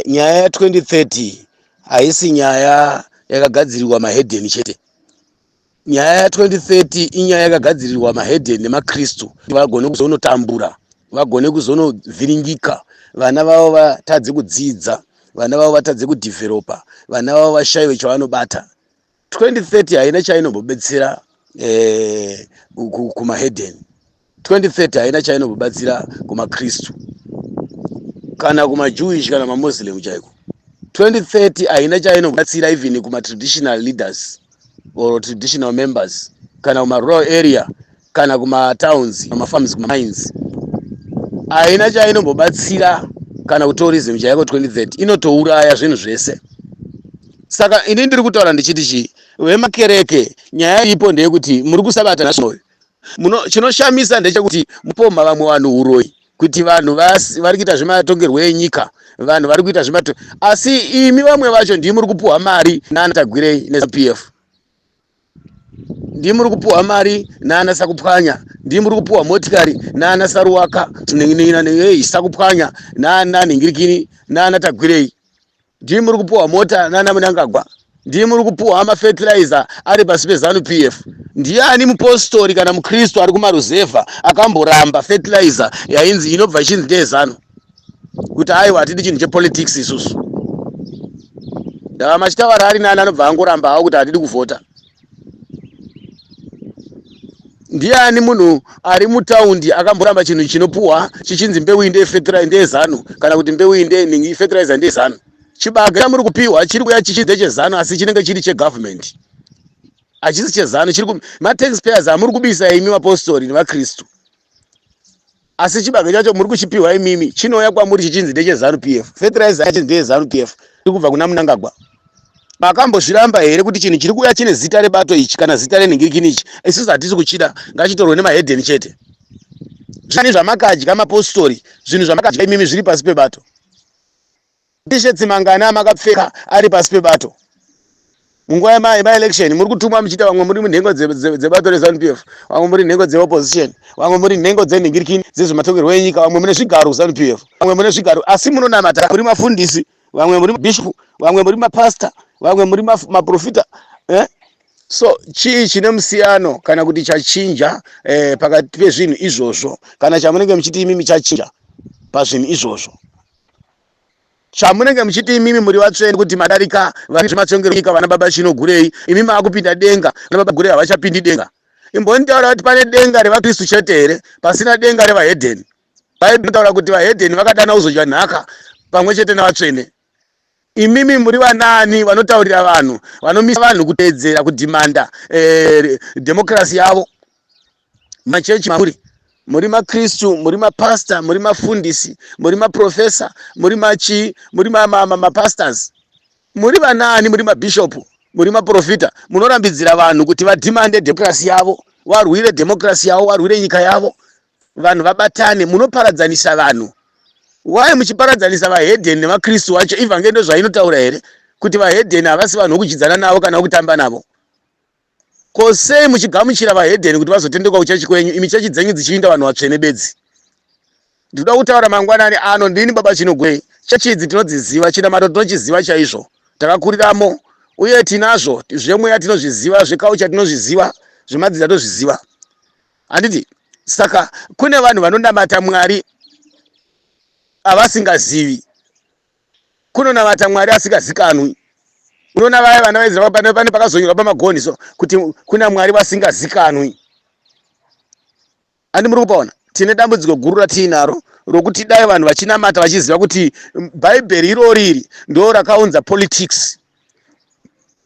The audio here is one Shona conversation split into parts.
Nyaya ya2030 haisi nyaya yakagadzirirwa mahedheni chete. Nyaya ya2030 inyaya yakagadzirirwa mahedheni nemaKristu kuti vagone kuzonotambura, vagone kuzonovhiringika, vana vavo vatadze kudzidza, vana vavo vatadze kudhivheropa, vana vavo vashaiwe chavanobata. 2030 haina chainombobetsera kumahedheni. 2030 haina chainobatsira kumaKristu kana kumaJewish kana maMuslim chaiko. 2030 haina chainobatsira even kumatraditional leaders or traditional members kana kumarural area kana kumatowns, kumafarms, kumamines. Haina chainombobatsira kana kutourism chaiko. 2030 inotouraya zvinhu zvese. Saka ini ndiri kutaura ndichiti chii, vemakereke, nyaya iripo ndeyekuti muri kusabata national. Chinoshamisa ndechekuti mupomha vamwe vanhu uroyi kuti vanhu vari kuita zvematongerwo enyika, vanhu vari kuita zvemato, asi imi vamwe vacho ndii muri kupuhwa mari nana Tagwirei nePF, ndii muri kupuhwa mari nana Sakupwanya, ndii muri kupuhwa motikari nana Saruwaka, Sakupwanya, nana Nhingirikini, nana Tagwirei, ndii muri kupuhwa mota nana Munangagwa, ndii muri kupuhwa mafertilizer ari pasi peZANU PF. Ndiani mupostori kana muKristu ari kumaruzevha akamboramba fertilizer yainzi inobva ichinzi ndeyeZANU, kuti aiwa, hatidi chinhu chepolitics isusu? Ndava machitawara ari nani anobva angoramba hawo kuti hatidi kuvhota. Ndiani munhu ari mutaundi akamboramba chinhu chinopuhwa chichinzi mbeu iyi ndeyefetiraiza, ndeyeZANU, kana kuti mbeu iyi ndenhingi, fertilizer ndeyeZANU? Chibage chamuri kupiwa chiri kuya chichinzi ndechezanu, asi chinenge chiri chegovernment, hachisi chezanu. Chiri mataxpayers amuri kubisa imi mapostori nevaKristu, asi chibage chacho muri kuchipiwa imimi, chinouya kwamuri chichinzi ndecheZANU PF. Fertilizer yachinzi ndeyeZANU PF, iri kubva kuna Munangagwa. Makambozviramba here kuti chinhu chiri kuuya chine zita rebato ichi kana zita renhingirikini ichi, isusu hatisi kuchida, ngachitorwe nemahedheni chete? Zvani zvamakadya mapostori, zvinhu zvamakadya imimi zviri pasi pebato. T-shirts mangani amakapfeka ari pasi pebato? Munguva yemaelection muri kutumwa muchiita, vamwe muri nhengo dzebato reZANU PF, vamwe muri nhengo dzeopposition, vamwe muri nhengo dzenhingirikini dzezvematongerwo enyika, vamwe mune zvigaro ZANU PF, vamwe mune zvigaro, asi munonamata muri mafundisi, vamwe muri bishop, vamwe muri mapasta, vamwe muri maprofita, eh? So chii chine musiyano kana kuti chachinja pakati pezvinhu izvozvo, kana chamunenge muchiti imimi chachinja pazvinhu izvozvo, chamunenge muchiti imimi muri vatsvene, kuti madarika vari zvematongero nyika? Vana baba Chinogurei, imi maakupinda denga, vana baba Gurei havachapindi denga. Imbonitaura kuti pane denga revaKristu chete here, pasina denga revahedheni? Bhaibheri inotaura kuti vahedheni vakadana kuzodya nhaka pamwe chete navatsvene. Imimi muri vanani vanotaurira vanhu, vanomisa vanhu kuteedzera kudhimanda democracy yavo? Machechi mamuri muri maKristu, muri mapasta, muri mafundisi, muri maprofesa, muri machi, muri mapastors, muri vanani, muri mabhishopu, muri maprofita, munorambidzira vanhu kuti vadhimande democracy yavo, varwire democracy yavo, varwire nyika yavo, vanhu vabatane? Munoparadzanisa vanhu. Why muchiparadzanisa vahedheni nevaKristu vacho? Ivhangeri ndo zvainotaura here kuti vahedheni havasi vanhu vokudyidzana navo kana vokutamba navo? Ko sei muchigamuchira vahedheni kuti vazotendekwa kuchechi kwenyu, imi chechi dzenyu dzichiinda vanhu vatsvene bedzi? Ndinoda kutaura mangwanani ano, ndini baba Chinogwei. Chechi idzi tinodziziva, chinamato tinochiziva chaizvo, takakuriramo uye tinazvo zvemweya tinozviziva, zvekaucha tinozviziva, zvemadzidza tozviziva, handiti? Saka kune vanhu vanonamata Mwari avasingazivi, kunonamata Mwari asingazikanwi. Unoona vaya vana vaIsraeri, pane pakazonyorwa pamagonhi so kuti kuna Mwari vasingazikanwi. Andi muri kupaona, tine dambudziko guru ratiinaro rokuti dai vanhu vachinamata vachiziva kuti Bhaibheri irori iri ndo rakaunza politics.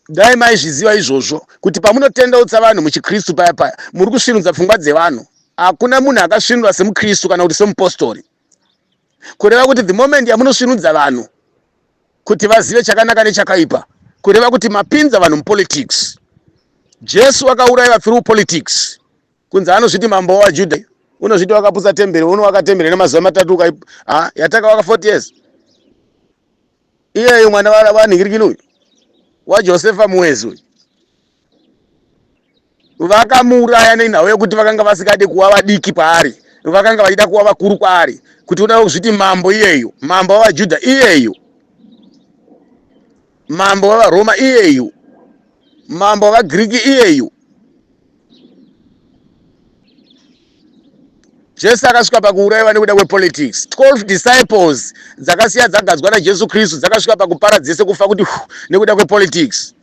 Dai maizviziva izvozvo, kuti pamunotendeutsa vanhu muchiKristu paya paya, muri kusvinudza pfungwa dzevanhu. Hakuna munhu akasvinura semuKristu kana kuti semupostori. Kureva kuti the moment yamunosvinudza vanhu kuti vazive chakanaka nechakaipa, kureva kuti mapinza vanhu mupolitics. Jesu akaurayiwa through politics, kunzi anozviti mambo waJudha, unozviti wakaputsa temberi, unovaka temberi nemazuva 3. Yatakavaka 40 years iyeyo, mwana wanhingirikini uyu, waJosefa muwezi uyu, vakamuuraya nenhau yekuti vakanga vasingade kuva vadiki paari. Vakanga vachida kuva vakuru kwaari, kuti uda kuzviti mambo iyeyu, mambo wavaJudha iyeyu, mambo wavaRoma iyeyu, mambo wavaGiriki iyeyu. Jesu akasvika pakuurayiwa nekuda kwepolitics. 12 disciples dzakasiya dzagadzwa naJesu Kristu dzakasvika pakupara dzese kufa kuti nekuda kwepolitics.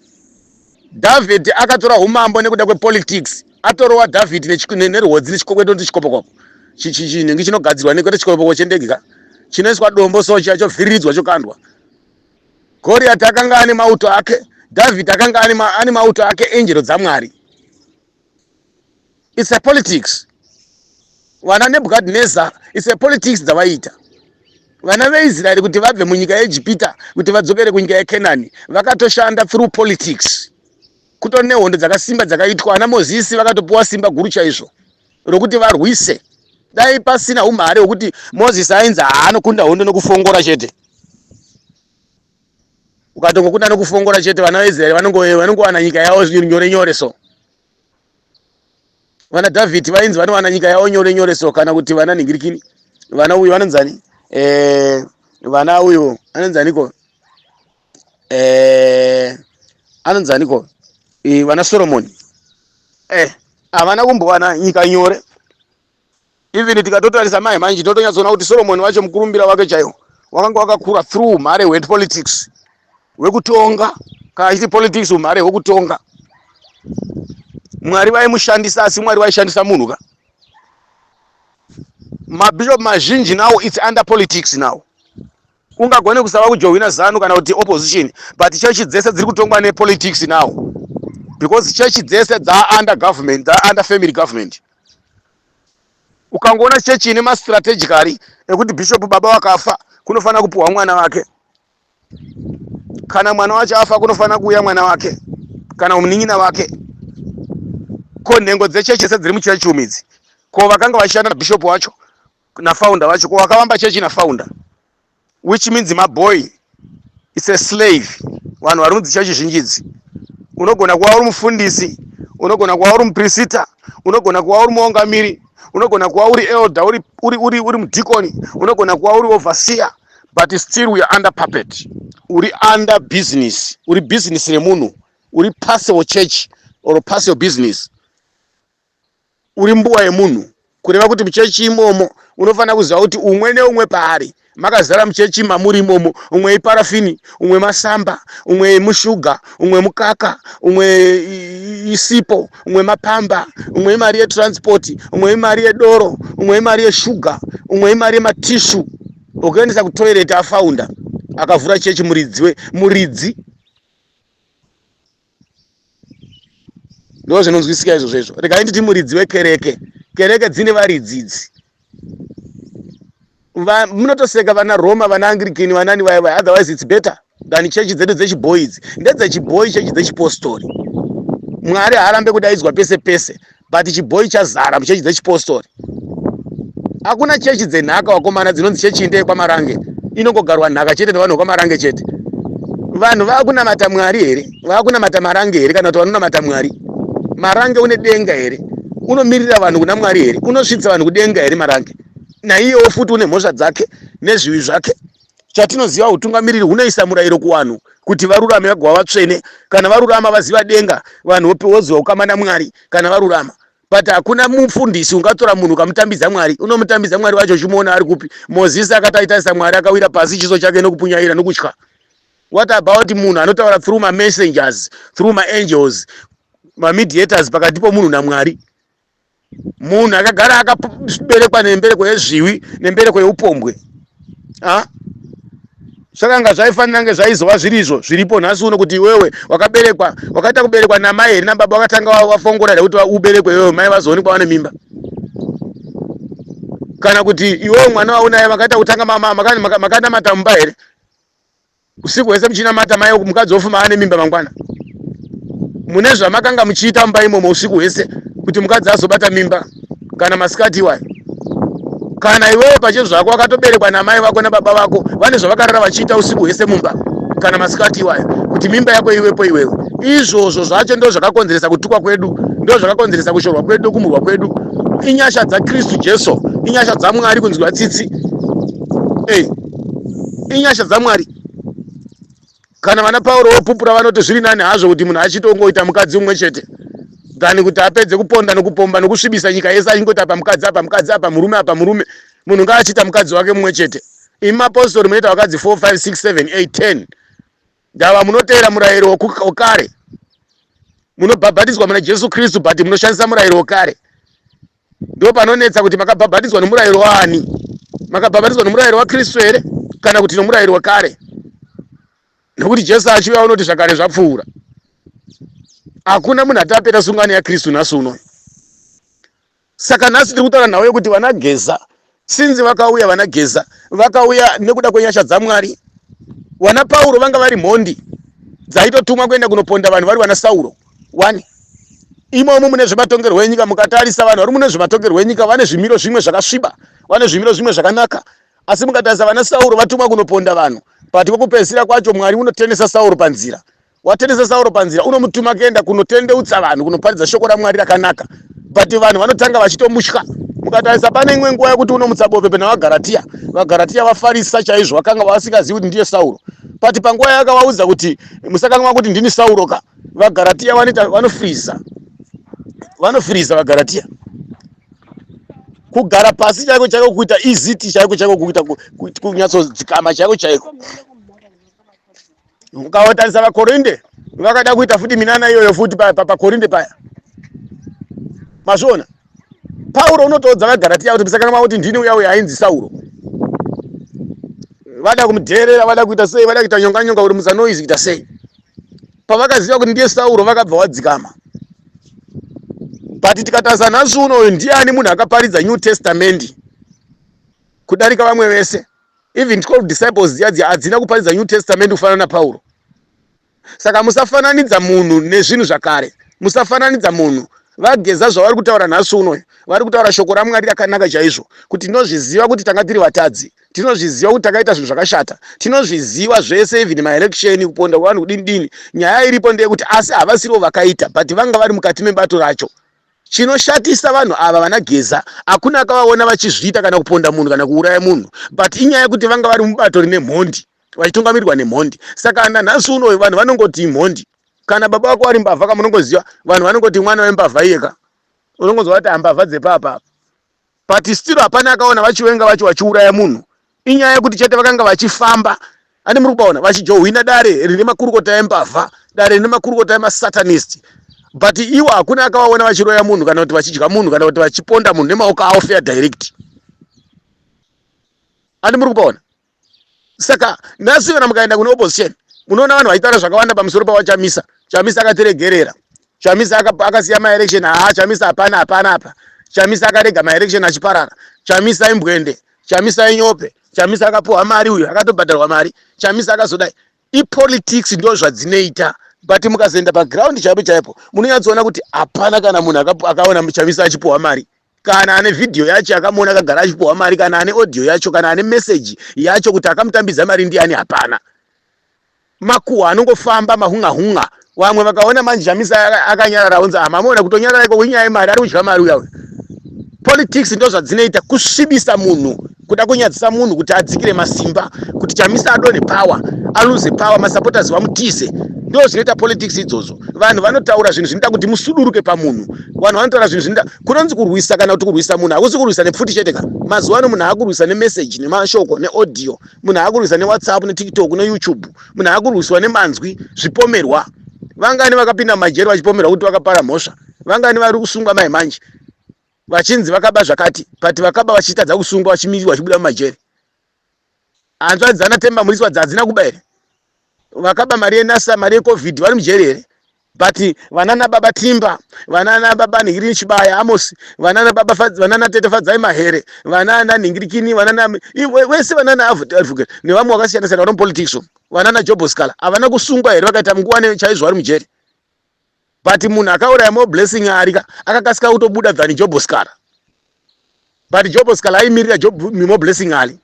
David akatora umambo nekuda kwepolitics. Atorowa David nerwodzi nechikokweto chikopokopo. Chinenge chinogadzirwa nekuti chikopokopo chendege ka. Chinoiswa dombo so chiya chovhiridzwa chokandwa. Goriati akanga ane mauto ake, David akanga ane mauto ake enjero dzaMwari. It's a politics. Vana Nebuchadnezzar, it's a politics dzavaiita. Vana veIsraeri kuti vabve munyika yeEgipita kuti vadzokere kunyika yeKenani vakatoshanda through politics. Kutori nehondo dzakasimba dzakaitwa, ana Mozisi vakatopiwa simba guru chaizvo rokuti varwise. Dai pasina umhare hwekuti Mozisi ainzi haanokunda hondo nokufongora chete. Ukatongokunda nokufongora chete, vana veIsraeri vanongowana nyika yavo nyore nyore so. Vana Dhavhidhi vainzi vanowana nyika yavo nyore nyore so, kana kuti vana nhingirikini, vana uyu vanonzani, vana uyu anonzaniko, anonzaniko, vana Soromoni, havana kumbowana nyika nyore. Even tikatotarisa mai manje totonyatsoona kuti Solomon wacho mukurumbira wake chaiwo wakanga wakakura through mhare hwepolitics hwekutonga. Kana achiti politics, umhare hwekutonga. Mwari vaimushandisa, asi Mwari vaishandisa munhu ka. Mabishop mazhinji now it's under politics now. Ungagone kusava kujohwina ZANU kana kuti opposition, but chechi dzese dziri kutongwa nepolitics now, because chechi dzese dza under government, dza under family government. Ukangoona chechi ine mastrategically ekuti bishop baba vakafa, kunofanira kupiwa mwana wake. Kana mwana wacho afa, kunofanira kuuya mwana wake kana munin'ina wake. Ko nhengo dzechechi dzese dziri muchechi umu idzi, ko vakanga vachishanda nabishop wacho, nafounder vacho, ko vakavamba chechi nafounder? Which means maboy, it's a slave. Vanhu vari mudzichechi zhinji idzi, unogona kuva uri mufundisi, unogona kuva uri muprisita, unogona kuva uri muongamiri, unogona kuva uri elder, uri, uri, uri, uri mudhikoni, unogona kuva uri overseer, but still we are under puppet. Uri under business, uri business remunhu, uri parcel church or parcel business, uri mbuwa yemunhu. Kureva kuti muchechi imomo unofanira kuziva kuti umwe neumwe paari makazara muchechi mamuri imomo, umwe iparafini, umwe masamba, umwe mushuga, umwe mukaka, umwe isipo, umwe mapamba, umwe imari yetransport, umwe imari yedoro, umwe imari yeshuga, umwe imari yematishu ukuendesa kutoilet afounder akavhura chechi, muridzi muridzi. Ndo zvinonzwisika izvozvo izvo. Regai nditi muridzi wekereke. Kereke dzine varidzi idzi. Munotoseka vana Roma, vana Anglican, vanani vaya vaya. Otherwise it's better than chechi dzedu dzechibhoyi idzi. Ndedzechibhoyi chechi dzechipostori. Mwari haarambe kudaidzwa pese pese, but chibhoyi chazara muchechi dzechipostori. Hakuna chechi dzenhaka, wakomana, dzinonzi chechi ndeyekwaMarange, inongogarwa nhaka chete nevanhu vekwaMarange chete. Vanhu vakunamata Mwari here? Vakunamata Marange here, kana kuti vanonamata Mwari? Marange une denga here? Unomirira vanhu kuna Mwari here? Unosvitsa vanhu kudenga here Marange? Naiyewo futi une mhosva dzake nezvivi zvake. Chatinoziva, utungamiriri hunoisa murayiro kuvanhu kuti varurame vagova vatsvene. Kana varurama vaziva denga, vanhu voziva ukama naMwari kana varurama. But hakuna mufundisi ungatora munhu ukamutambidza Mwari. Unomutambidza Mwari wacho uchimuona ari kupi? Mozisi akataitarisa Mwari, akawira pasi chiso chake nokupunyaira nokutya. What about munhu anotaura through mamessengers, through maangels, mamediators pakati pomunhu naMwari? Munhu akagara akaberekwa nembereko yezviwi, nembereko yeupombwe. Zvakanga zvaifanira kunge zvaizova zviri izvo zviripo nhasi uno, kuti iwewe wakaberekwa, wakaita kuberekwa namai here nababa? Wakatanga wafongora here kuti uberekwe iwewe, mai vazoonekwa vane mimba? Kana kuti iwewe mwana waunaye, vakaita kutanga makanamata mumba here usiku hwese muchinamata, mai mukadzi wofuma ane mimba mangwana? Mune zvamakanga muchiita mumba imomo usiku hwese kuti mukadzi azobata mimba kana masikati iwayo? Kana iwewe pachezvako wakatoberekwa namai vako nababa vako, vane zvavakarara vachiita usiku hwese mumba kana masikati iwayo kuti mimba yako iwepo iwewe? Izvozvo zvacho ndo zvakakonzeresa kutukwa kwedu, ndo zvakakonzeresa kushorwa kwedu, kumurwa kwedu. Inyasha dzaKristu Jesu. Inyasha dzaMwari kunzwira tsitsi. Ei, inyasha dzaMwari. Kana vana Pauro vopupura vanoti zviri nani hazvo kuti munhu achitongoita mukadzi umwe chete than kuti apedze kuponda nokupomba nokusvibisa nyika yese achingoti apa mukadzi, apa mukadzi, apa murume, apa murume. Munhu ngaachiita mukadzi wake mumwe chete. Imi mapostori munoita vakadzi 4, 5, 6, 7, 8, 10. Ndava munoteera murayiro wekare. Munobhabhatidzwa muna Jesu Kristu, but munoshandisa murayiro wekare. Ndo panonetsa kuti makabhabhatidzwa nomurayiro waani? Makabhabhatidzwa nomurayiro waKristu here kana kuti nomurayiro wekare? Nokuti Jesu achiuya unoti zvakare zvapfuura. Hakuna munhu ati apeta sungano yaKristu nhasi uno. Saka nhasi tiri kutaura nhau yekuti vana Geza, sinzi vakauya vana Geza, vakauya nekuda kwenyasha dzaMwari. Vana Pauro vanga vari mhondi dzaitotumwa kuenda kunoponda vanhu vari vana Sauro. Wani imomo mune zvematongerwo enyika, mukatarisa vanhu vari mune zvematongerwo enyika vane zvimiro zvimwe zvakasviba, vane zvimiro zvimwe zvakanaka. Asi mukatarisa vana Sauro vatumwa kunoponda vanhu, but kwekupedzisira kwacho Mwari unotenesa Sauro panzira. Watenesa Sauro panzira, unomutuma kuenda kunotendeutsa vanhu, kunoparidza shoko raMwari rakanaka, but vanhu vanotanga vachitomutya. Mukatarisa pane imwe nguva yekuti unomutsa bope pena vaGaratiya. VaGaratiya vafarisa chaizvo, vakanga vasingazivi kuti ndiye Sauro, but panguva yaakavaudza kuti musakanganwa kuti ndini Sauro ka, vaGaratiya vanoita vanofiriza, vanofiriza vaGaratiya kugara pasi chaiko chaiko, kuita iziti chaiko chaiko, kuita kunyatsodzikama chaiko chaiko. Ukawatarisa vaKorinde vakada kuita futi minana iyoyo futi paKorinde paya, mazviona. Pauro unotoudza vaGaratiya kuti musakanganwa kuti ndini uya uya ainzi Sauro. Vada kumudheerera, vada kuita sei, vada kuita nyonga nyonga kuti musanoise kuita sei. Pavakaziva kuti ndiye Sauro vakabva wadzikama. But tikatarisa nhasi unoyu, ndiani munhu akaparidza New Testament kudarika vamwe vese? Even 12 disciples dziya dziya hadzina kuparidza New Testament kufanana naPauro. Saka musafananidza munhu nezvinhu zvakare, musafananidza munhu. VaGeza zvavari kutaura nhasi unoyu, vari kutaura shoko raMwari rakanaka chaizvo, kuti tinozviziva kuti tanga tiri vatadzi, tinozviziva kuti takaita zvinhu zvakashata, tinozviziva zvese, even maelection, kuponda kwevanhu, kudini dini. Nyaya iripo ndeyekuti asi havasirivo vakaita, but vanga vari mukati mebato racho. Chinoshatisa vanhu ava vana Geza, hakuna akavaona vachizviita kana kuponda munhu kana kuuraya munhu, but inyaya yekuti vanga vari mubato rine mhondi, vachitungamirirwa nemhondi. Saka nanhasi unoyu vanhu vanongoti imhondi. Kana baba vako vari mbavha kamunongoziva, vanhu vanongoti mwana wembavha iyeka, unongonzwa vati ambavha dzepapa. But still hapana akaona vaChiwenga vacho vachiuraya munhu. Inyaya yekuti chete vakanga vachifamba, ane muri kubaona vachijohwina dare rine makurukota embavha, dare rine makurukota emasatanist, but iwo hakuna akavaona vachiroya munhu kana kuti vachidya munhu kana kuti vachiponda munhu nemaoko avo fair direct. Ane muri kubaona. Saka nhasi kana mukaenda kune opposition, munoona vanhu vachitaura zvakawanda pamusoro pawaChamisa. Chamisa akatiregerera, Chamisa akasiya maelection, haa Chamisa hapana hapana apa, Chamisa akarega maelection achiparara, Chamisa imbwende, Chamisa inyope, Chamisa akapuhwa mari, uyu akatobhadharwa mari, Chamisa akazodai. Ipolitics, ndo zvadzinoita. But mukazoenda paground chaipo chaipo, munonyatsoona kuti hapana kana munhu akaona Chamisa achipuhwa mari, kana ane vhidhiyo yacho akamuona akagara achipuhwa mari, kana ane audio yacho, kana ane meseji yacho kuti akamutambidza mari ndiani. Hapana. Makuhwa anongofamba, mahunga hunga. Vamwe vakaona manje Chamisa akanyarara, unzi amamuona kutonyarara iko inyaya yemari, ari kudya mari uya uya. Politics ndo zvadzinoita, kusvibisa munhu, kuda kunyadzisa munhu kuti adzikire masimba, kuti Chamisa adonhe power, aluze power, masupporters vamutize. Ndo zvinoita politics idzodzo. Vanhu vanotaura zvinhu zvinoita kuti musuduruke pamunhu. Vanhu vanotaura zvinhu zvinoita kunonzi kurwisa, kana kuti kurwisa munhu hakusi kurwisa nepfuti chete ka. Mazuva ano munhu aakurwisa nemeseji, nemashoko, neaudio. Munhu aakurwisa neWhatsApp, neTikTok, neYouTube. Munhu aakurwiswa nemanzwi, zvipomerwa. Vangani vakapinda mumajeri vachipomerwa kuti vakapara mhosva? Vangani vari kusungwa mai manje vachinzi vakaba zvakati, but vakaba vachitadza kusungwa, vachimirirwa vachibuda mumajeri? Hanzvadzi dzana Temba Mliswa dzadzina kuba here? Vakaba mari yeNASA, mari yeCovid, vari mujeri here? But vanana baba Timba, vanana baba Nhingirini Chibaya Amos, vanana baba, vanana tete Fadzai Mahere, vanana Nhingirikini, vanana vese, vanana advocate nevamwe vakasiyana siyana vari mupolitics umu, vanana Job Sikhala, havana kusungwa here? Vakaita nguva chaizvo vari mujeri. But munhu akauraya Moreblessing arika akakasika kutobuda than Job Sikhala, but Job Sikhala aimirira Job Moreblessing Ali.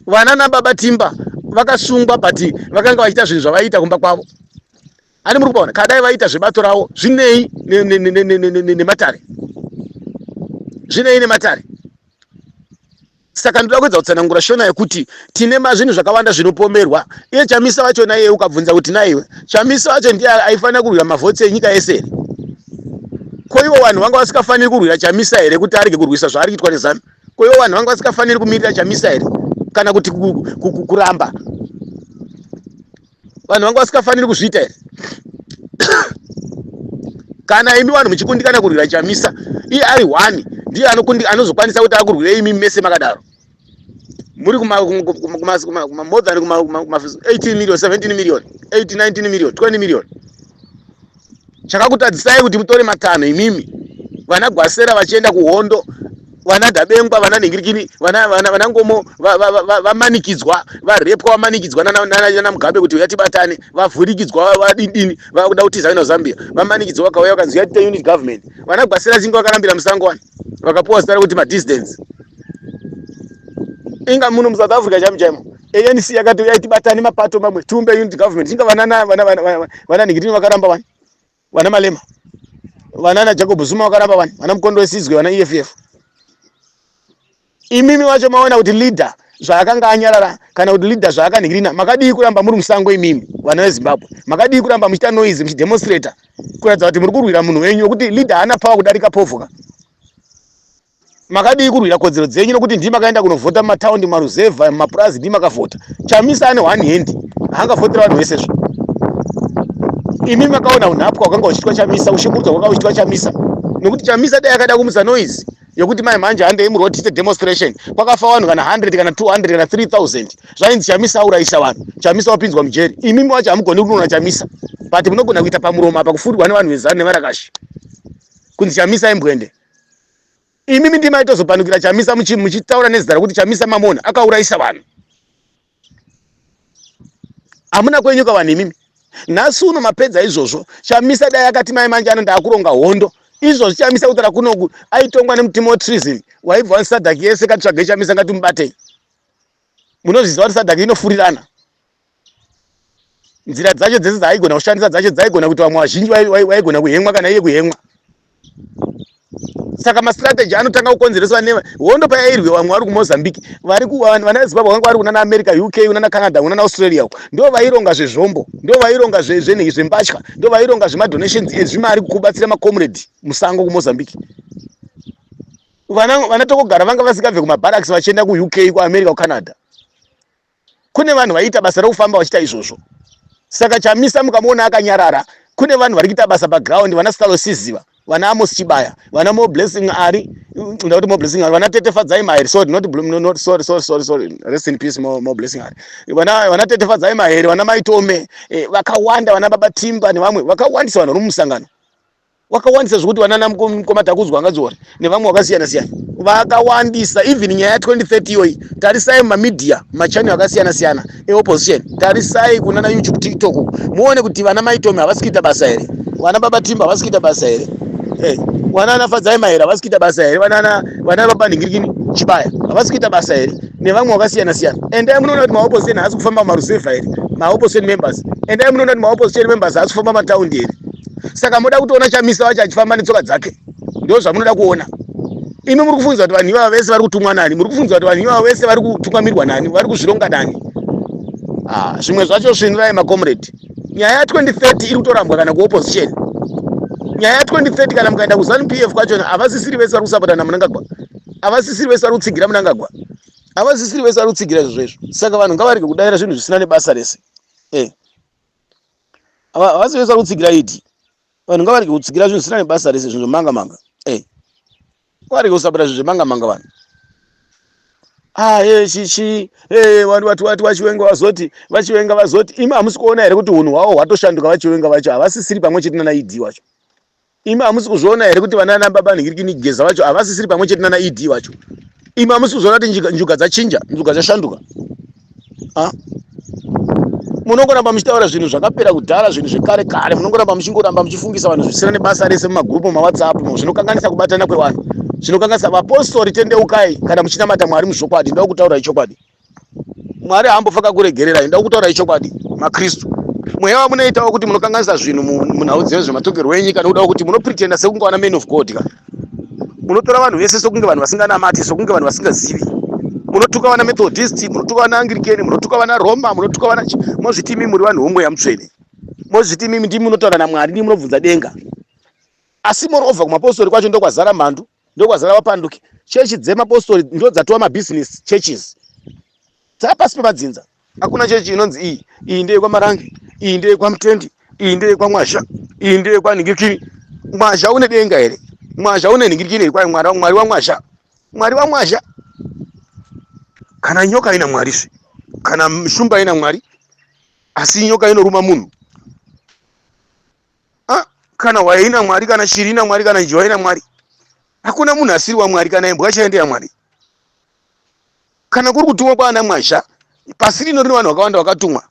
Vanana baba Timba vakasungwa, but vakanga vachiita zvinhu zvavaiita kumba kwavo. Ani muri kupaona? Kadai vaita zvebato ravo, zvinei nematare? Zvinei nematare? Saka ndoda kuedza kutsanangura Shona yekuti tine mazvinhu zvakawanda zvinopomerwa. Iye Chamisa wacho naiye ukabvunza kuti naiwe Chamisa wacho ndiye aifanira kurwira mavhotsi enyika yese here? Ko ivo vanhu vanga vasikafaniri kurwira Chamisa here kuti arege kurwisa zvaari kuitwa neZanu? Ko ivo vanhu vanga vasikafaniri kumirira Chamisa here kana kuti kuramba? Vanhu vanga vasikafaniri kuzviita here? Kana imi vanhu muchikundikana kurwira Chamisa, iye ari one ndiye anozokwanisa kuti akurwire imi mese makadaro. Muri kuma more than kuma 18 million, 17 million, 8, 19 million, 20 million. Chakakutadzisai kuti mutore matanho imimi vana Gwasera vachienda kuhondo, vana Dabengwa, vana Nhingirikini, vana vana vana Ngomo vamanikidzwa, varepwa, vamanikidzwa nana nana Mugabe kuti uyatibatane, vavhurikidzwa, vadindini, vakuda kutiza kuenda kuZambia, vamanikidzwa, vakauya vakanzi uyatite unit government. Vana Gwasera chinge vakarambira musango wani, vakapuwa zita rekuti madissidents. Inga muno muSouth Africa chaimo chaimo ANC yakati uyai tibatane mapato mamwe tiumbe unit government. Inga vana vana vana vana Nhingirikini vakaramba wani, vana Malema, vana Jacob Zuma vakaramba wani, vana Mukondo wesizwe, vana EFF. Imimi wacho maona kuti leader zvaakanga anyarara kana kuti leader zvaakanhingirina, makadii kuramba muri musango imimi vana veZimbabwe? Makadii kuramba muchiita noise muchidemonstrata kuratidza kuti muri kurwira munhu wenyu, wekuti leader haana power kudarika povho ka? Makadii kurwira kodzero dzenyu, nokuti ndii makaenda kunovhota mumataundi, mumaruzevha, mumapurazi, ndii makavhota. Chamisa ane one hand, haangavhotera vanhu vese zvo. Imi makaona unhapwa hwakanga huchiitwa Chamisa, ushungurudzwa hwakanga huchiitwa Chamisa, nokuti Chamisa dai akada kumutsa noise yekuti mai manje handei muroad tiite demonstration, kwakafa vanhu kana 100 kana 200 kana 3000, zvainzi Chamisa aurayisa vanhu, Chamisa wapinzwa mujeri. Imimi wacho hamugoni kunoona Chamisa, but munogona kuita pamuromo apa kufurirwa nevanhu veZanu nevarakashi kunzi Chamisa imbwende. Imimi ndimi maitozopanukira Chamisa muchitaura nezita rekuti Chamisa mamona akaurayisa vanhu. Hamuna kwenyuka vanhu imimi. Nhasi uno mapedza izvozvo. Chamisa dai akati mai manje ano ndakuronga hondo. Izvozvo Chamisa kutaura kunoku aitongwa nemutemo wetreason waibva waSADC yese katsvage Chamisa ngatimubatei. Munozviziva kuti SADC inofurirana. Nzira dzacho dzese dzaaigona kushandisa dzacho dzaigona kuti vamwe vazhinji vaigona kuhemwa kana iye kuhemwa. Saka mastrategy anotanga kukonzereswa nehondo payairwe, vamwe vari kuMozambique, vari vana veZimbabwe vanga vari kunana America, UK, kunana Canada, kunana Australia uko, ndo vaironga zvezvombo, ndo vaironga zvembatya, ndo vaironga zvemadonations ezvimari kubatsira macomrade musango kuMozambique. Vana tokogara vanga vasingabve kumabarracks vachienda kuUK, kuAmerica, kuCanada. Kune vanhu vaiita basa rekufamba vachiita izvozvo. Saka Chamisa mukamuona akanyarara, kune vanhu vari kuita basa paground, vana Stalo Siziva, vana Amos Chibaya, vana More Blessing Ari, ndakuti More Blessing Ari, vana Tete Fadzai Mahere, sorry, not, not sorry, sorry, sorry, sorry, rest in peace More Blessing Ari, vana Tete Fadzai Mahere, vana Maitome, vakawanda, vana Baba Timba nevamwe vakawandisa vanhu vari mumusangano. Wakawandisa zvekuti vanana mukoma Takudzwa Angadzori nevamwe vakasiyana siyana vakawandisa. Even nyaya ya2030 iyoyi, tarisai mumamedia, machannel akasiyana siyana eopposition, tarisai kunana YouTube, TikTok, muone kuti vana Maitomi havasi kuita basa here, vana Baba Timba havasi kuita basa here, vana ana Fadzai Mahere havasi kuita basa here, vana Baba Nhingirikini Chibaya havasi kuita basa here, nevamwe vakasiyana siyana. Endai munoona kuti maopposition haasi kufamba mumaruzevha here, maopposition members. Endai munoona kuti maopposition members haasi kufamba mataundi here. Saka moda kutoona Chamisa wacho achifamba netsoka dzake, ndo zvamunoda kuona imi. Muri kufunza kuti vanhu ivava vese vari kutumwa nani? Muri kufunza kuti vanhu ivava vese vari kutungamirwa nani? Vari kuzvironga nani? Ah, zvimwe zvacho svinurai macomrade. Nyaya ya2030 iri kutorambwa kana kuopposition. Nyaya ya2030, kana mukaenda kuZanu PF kwacho, havasisiri vese vari kusapota naMnangagwa, havasisiri vese vari kutsigira Mnangagwa, havasisiri vese vari kutsigira izvozvo izvo. Saka vanhu ngavarege kudaira zvinhu zvisina nebasa rese. Havasi vese vari kutsigira iti. Vanhu ngavarege kutsigira zvinhu zvisina nebasa rese, zvinhu zvemanga manga. Varege kusapota zvinhu zvemanga manga vanhu. Ah, chichi vanhu vati vati vaChiwenga vazoti, vaChiwenga vazoti. Imi hamusi kuona here kuti unhu hwavo hwatoshanduka? VaChiwenga vacho havasisiri pamwe chete nana ED wacho. Imi hamusi kuzviona here kuti vana baba Nhingirikini Geza vacho havasisiri pamwe chete nana ED wacho? Imi hamusi kuzviona kuti njuga dzachinja, njuga dzashanduka? Ah? Munongoramba muchitaura zvinhu zvakapera kudhara, zvinhu zvekare kare. Munongoramba muchingoramba muchifungisa vanhu zvisina nebasa rese mumagurupu maWhatsApp, zvinokanganisa kubatana kwevanhu, zvinokanganisa. Vapostori, tendeukai kana muchinamata Mwari muzvokwadi. Ndau kutaura ichokwadi, Mwari haambofa kakuregererai. Ndau kutaura ichokwadi, maKristu, mweya wamunoitawo kuti munokanganisa zvinhu munhau dzezvematongerwo enyika, nokuda kuti munopretenda sekunge vana man of God ka. Munotora vanhu vese sekunge vanhu vasinganamati, sekunge vanhu vasingazivi. Munotuka vana Methodist, munotuka vana Anglican, munotuka vana Roma, munotuka vana mozviti imi muri vanhu vomweya mutsvene. Mozviti imi ndimi munotaura naMwari, ndimi munobvunza denga. Asi moreover kumapostori kwacho ndokwazara mhandu, ndokwazara vapanduki. Chechi dzemapostori ndodzatova mabusiness churches. Dzapasi pemadzinza. Hakuna chechi inonzi iyi, iyi ndeyekwaMarange, iyi ndeyekwaMutendi, iyi ndeyekwaMwazha, iyi ndeyekwaNhingirikini. Mwazha une denga here? Mwazha une nhingirikini here? Kwai Mwari, Mwari waMwazha. Mwari waMwazha. Kana nyoka ina Mwari zve. Kana shumba ina Mwari. Asi nyoka inoruma munhu. Ah, kana hwai ina Mwari, kana shiri ina Mwari, kana njiwa ina Mwari. Hakuna munhu asiri waMwari, kana imbwa chaiyo ndeyaMwari. Kana kuri kutumwa kwaana Mwazha, pasi rino rine vanhu vakawanda vakatumwa.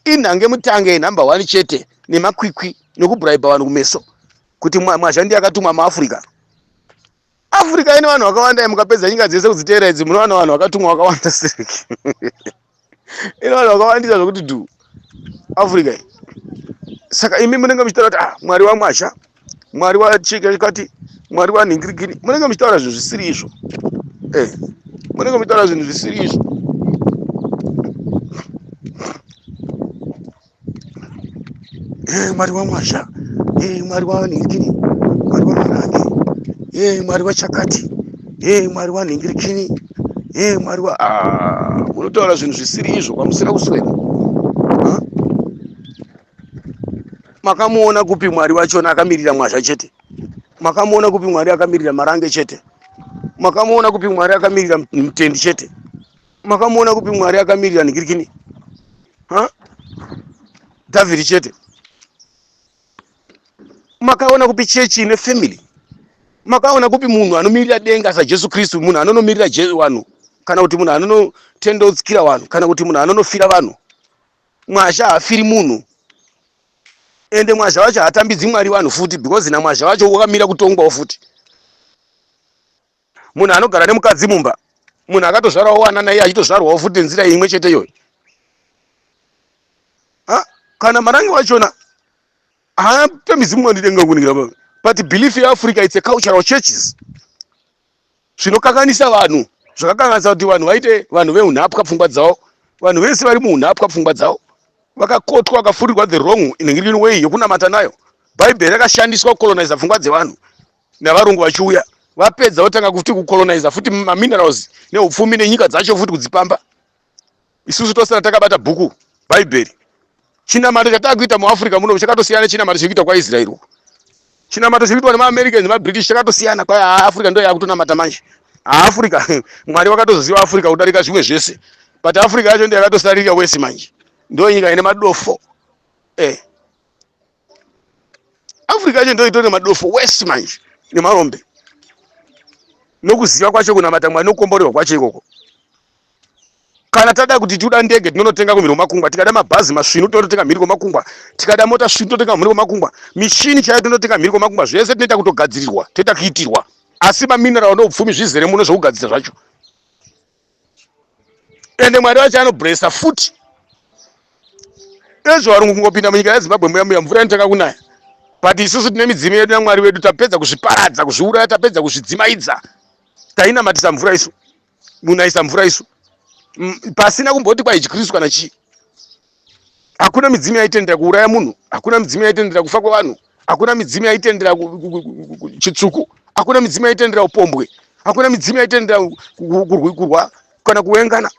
Inhange mutange yenhamba one chete nemakwikwi nokubhuraibha vanhu kumeso kuti Mwazha ndiye akatumwa muAfrica. Africa ine vanhu vakawanda, mukapedza nyika dzese kudziteera idzi munowana vanhu vakatumwa vakawanda siriki. Ine vanhu vakawandisa zvokuti dhu Africa iyi. Saka imi munenge muchitaura kuti ah, Mwari waMwazha, Mwari wachikati, Mwari wanhingirikini, munenge muchitaura zvinhu zvisiri izvo. Eh, munenge muchitaura zvinhu zvisiri izvo. Eh, Mwari waMwazha, eh, Mwari wanhingirikini, Mwari waMarange, eh, Mwari wachakati, eh, Mwari wanhingirikini, eh, Mwari wa ah, munotaura zvinhu zvisiri izvo kwamusina kuswera. Huh? Makamuona kupi Mwari wachona akamirira Mwazha chete? Makamuona kupi Mwari akamirira Marange chete? Makamuona kupi Mwari akamirira Mutendi chete? Makamuona kupi Mwari akamirira Nigirikini? Ha? David chete. Makaona kupi chechi ine family? Makaona kupi munhu anomirira denga saJesu Kristu, munhu anonomirira vanhu kana kuti munhu anonotendeutsira vanhu kana kuti munhu anonofira vanhu? Mwazha haafiri munhu. Ende Mwazha wacho haatambidzi Mwari vanhu futi because naMwazha wacho wakamira kutongwawo futi. Munhu anogara nemukadzi mumba, munhu akatozvarawo vana naiye achitozvarwawo futi nenzira imwe chete iyoyo. Ha? Kana Marange wachona haatambidzi Mwari denga kuningira baba. But belief yeAfrica it's a cultural churches. Zvinokanganisa vanhu, zvakakanganisa kuti vanhu vaite vanhu veunhapwa pfungwa dzavo. Vanhu vese vari muunhapwa pfungwa dzavo. Vakakotwa, vakafurirwa the wrong in way yokunamata nayo. Bhaibheri rakashandiswa kucolonize pfungwa dzevanhu. Navarungu vachiuya vapedza votanga futi kucolonize futi maminerals neupfumi nenyika dzacho futi kudzipamba. Isusu tosara takabata bhuku Bhaibheri. Chinamato chatakuita muAfrica muno chakatosiyana nechinamato chiri kuitwa kwaIsraeri uko. Chinamato chiri kuitwa nemaAmerican nemaBritish chakatosiyana. Kwai Africa ndo yakutonamata manje. Africa Mwari vakatozoziva Africa kudarika zvimwe zvese. But Africa yacho ndiyo yakatosarira wese manje. Ndo nyika ine madofo. Eh. Africa yacho ndo itori madofo wese manje nemarombe. Nokuziva kwacho kunamata Mwari nokukomborerwa kwacho ikoko. Kana tada kuti tikuda ndege tinonotenga kumhiri kwemakungwa, tikada mabhazi masvinu tinototenga mhiri kwemakungwa, tikada mota svinu tinotenga mhiri kwemakungwa, mishini chaiyo tinotenga mhiri kwemakungwa, zvese tinoita kutogadzirirwa, toita kuitirwa. Asi mamineral neupfumi zvizere muno zvekugadzira zvacho. Ende Mwari vacho anoblessa futi. Ezvo varungu kungopinda munyika yeZimbabwe muya muya mvura inotanga kunaya. But isusu tine midzimu yedu naMwari wedu tapedza kuzviparadza, kuzviuraya, tapedza kuzvidzimaidza. Tainamatisa mvura isu. Munaisa mvura isu. Pasina kumboti kwai chiKristu kana chii. Hakuna midzimu yaitendera kuuraya munhu, hakuna midzimu yaitendera kufa kwevanhu, hakuna midzimu yaitendera chitsvuku, hakuna midzimu yaitendera upombwe, hakuna midzimu yaitendera kurwa kana kuwengana.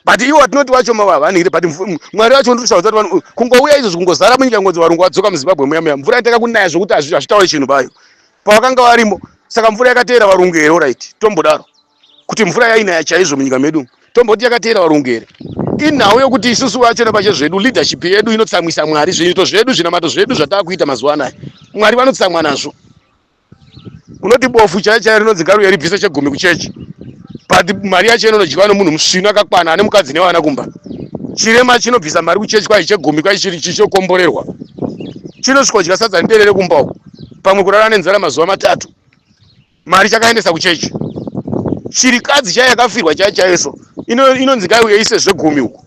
But iwo watinoti wacho mavanhu but Mwari wacho unototaura kuti vanhu kungouya izvo kungozara munyika ngonzi varungu vadzoka muZimbabwe muya muya mvura inotanga kunaya zvokuti hazvitauri chinhu bayo pavakanga varimo. Saka mvura yakateera varungu here? Alright, tombodaro kuti mvura yainaya chaizvo munyika medu, tomboti yakateera varungu here? Inhau yokuti isusu vachona pachezvedu leadership yedu inotsamwisa Mwari. Zviito zvedu, zvinamato zvedu zvataakuita mazuva anaya, Mwari vanotsamwa nazvo. Unoti bofu chaiyo chaiyo rinonzi ngaruye ribvise chegumi kuchechi, but mari yacho inonodyiwa nomunhu musvinu akakwana ane mukadzi nevana kumba. Chirema chinobvisa mari kuchechi kwai chegumi kwai chiri chichokomborerwa, chinosvikodya sadza nederere kumba uko, pamwe kurara nenzara mazuva matatu, mari chakaendesa kuchechi. Chirikadzi chaiyo yakafirwa chaiyo chaiyo so inonzi ngaiuye ise zvegumi uko,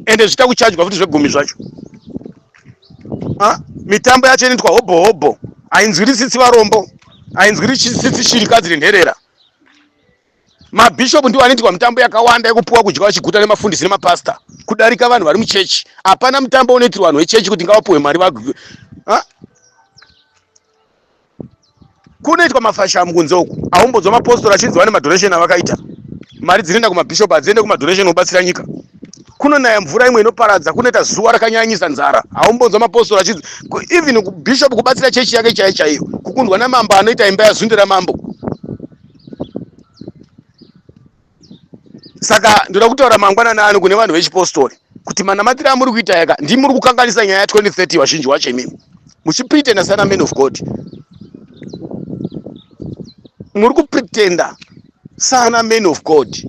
ende zvichita kuchajwa futi zvegumi zvacho. Mitambo yacho inoitwa hobho hobho, hainzwiri tsitsi varombo. Hainzwiri tsitsi shirikadzi nenherera. Mabhishopu ndiwo anoitirwa mitambo yakawanda yekupuwa kudya vachiguta nemafundisi nemapasta kudarika vanhu vari muchechi. Hapana mutambo unoitirwa vanhu vechechi kuti ngavapuwe mari va Kunoitwa mafashamu kunze uku. Haumbodzwa mapostori achinzi vane madonation avakaita. Mari dzinoenda kumabhishopu hadziende kumadonation obatsira nyika. Kunonaya mvura imwe inoparadza, kunoita zuva rakanyanyisa nzara. Haumbonzwa mapostori achinzi even bishop kubatsira chechi yake chaiyo chaiyo. Kukundwa namambo anoita imba yazunde ramambo. Saka ndoda kutaura mangwanani ano kune vanhu vechipostori kuti manamatiro amuri kuita yaka ndimi muri kukanganisa nyaya ya 2030 vazhinji wacho imimi muchipretenda sana man of God muri kupretenda sana man of God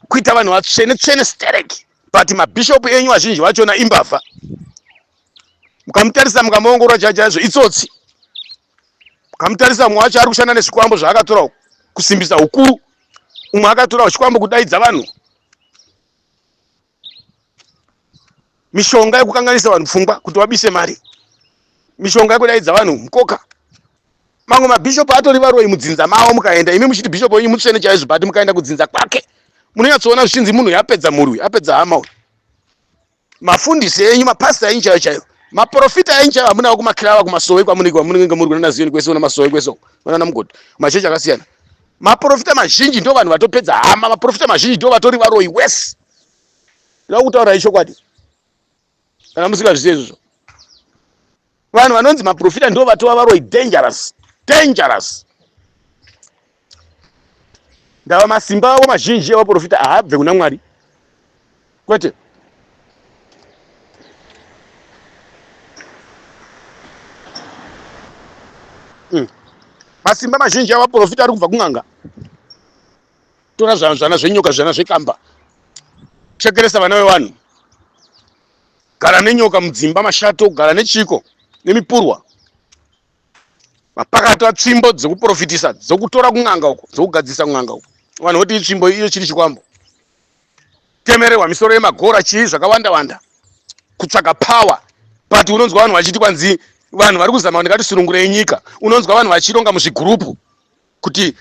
kuita vanhu vatsvene tsvene stereki but mabhishopu enyu vazhinji vachona imbavha mukamutarisa mukamuongorora chachaizvo itsotsi Mukamutarisa mumwe wacho ari kushanda nezvikwambo zvaakatora kusimbisa ukuru, umwe akatora chikwambo kudaidza vanhu, mishonga yekukanganisa vanhu pfungwa kuti vabise mari, mishonga yekudaidza vanhu mukoka. Mamwe mabhishopu atori varoyi mudzinza mavo, mukaenda imi muchiti bhishopu wenyu mutsvene chaizvo, but mukaenda kudzinza kwake munonyatsoona zvichinzi munhu yapedza mhuri uyu, apedza hama uyu. Mafundisi enyu, mapastor enyu chaiyo chaiyo, maprofita enyu chaiyo amunawo kumakirava, kumasowe kwamunenge kwamunenge muri kunana Ziyoni kwese, kuna masowe kwese uko, kunana Mugodhi, machechi akasiyana. Maprofita mazhinji ndo vanhu vatopedza hama, maprofita mazhinji ndo vatori varoyi wese. Ndoda kutaura ichokwadi. Kana musingazvizive izvozvo. Vanhu vanonzi maprofita ndo vatova varoyi dangerous, dangerous. Ndava masimba avo mazhinji evaprofita haabve kuna Mwari. Kwete. Masimba mazhinji evaprofita ari kubva kun'anga. Tora zvana zvenyoka zvana zvekamba. Chekeresa vana vevanhu. Gara nenyoka mudzimba mashato, gara nechiko nemipurwa. Mapakatwa tsvimbo dzekuprofitisa dzokutora kun'anga uko, dzokugadzirisa kun'anga uko. Vanhu voti itsvimbo iyo chiri chikwambo. Temererwa misoro yemagora chii zvakawanda wanda. Kutsvaga power. But unonzwa vanhu vachiti kwanzi vanhu vari kuzama kuti ngatisunungurei nyika. Unonzwa vanhu vachironga muzvigurupu kuti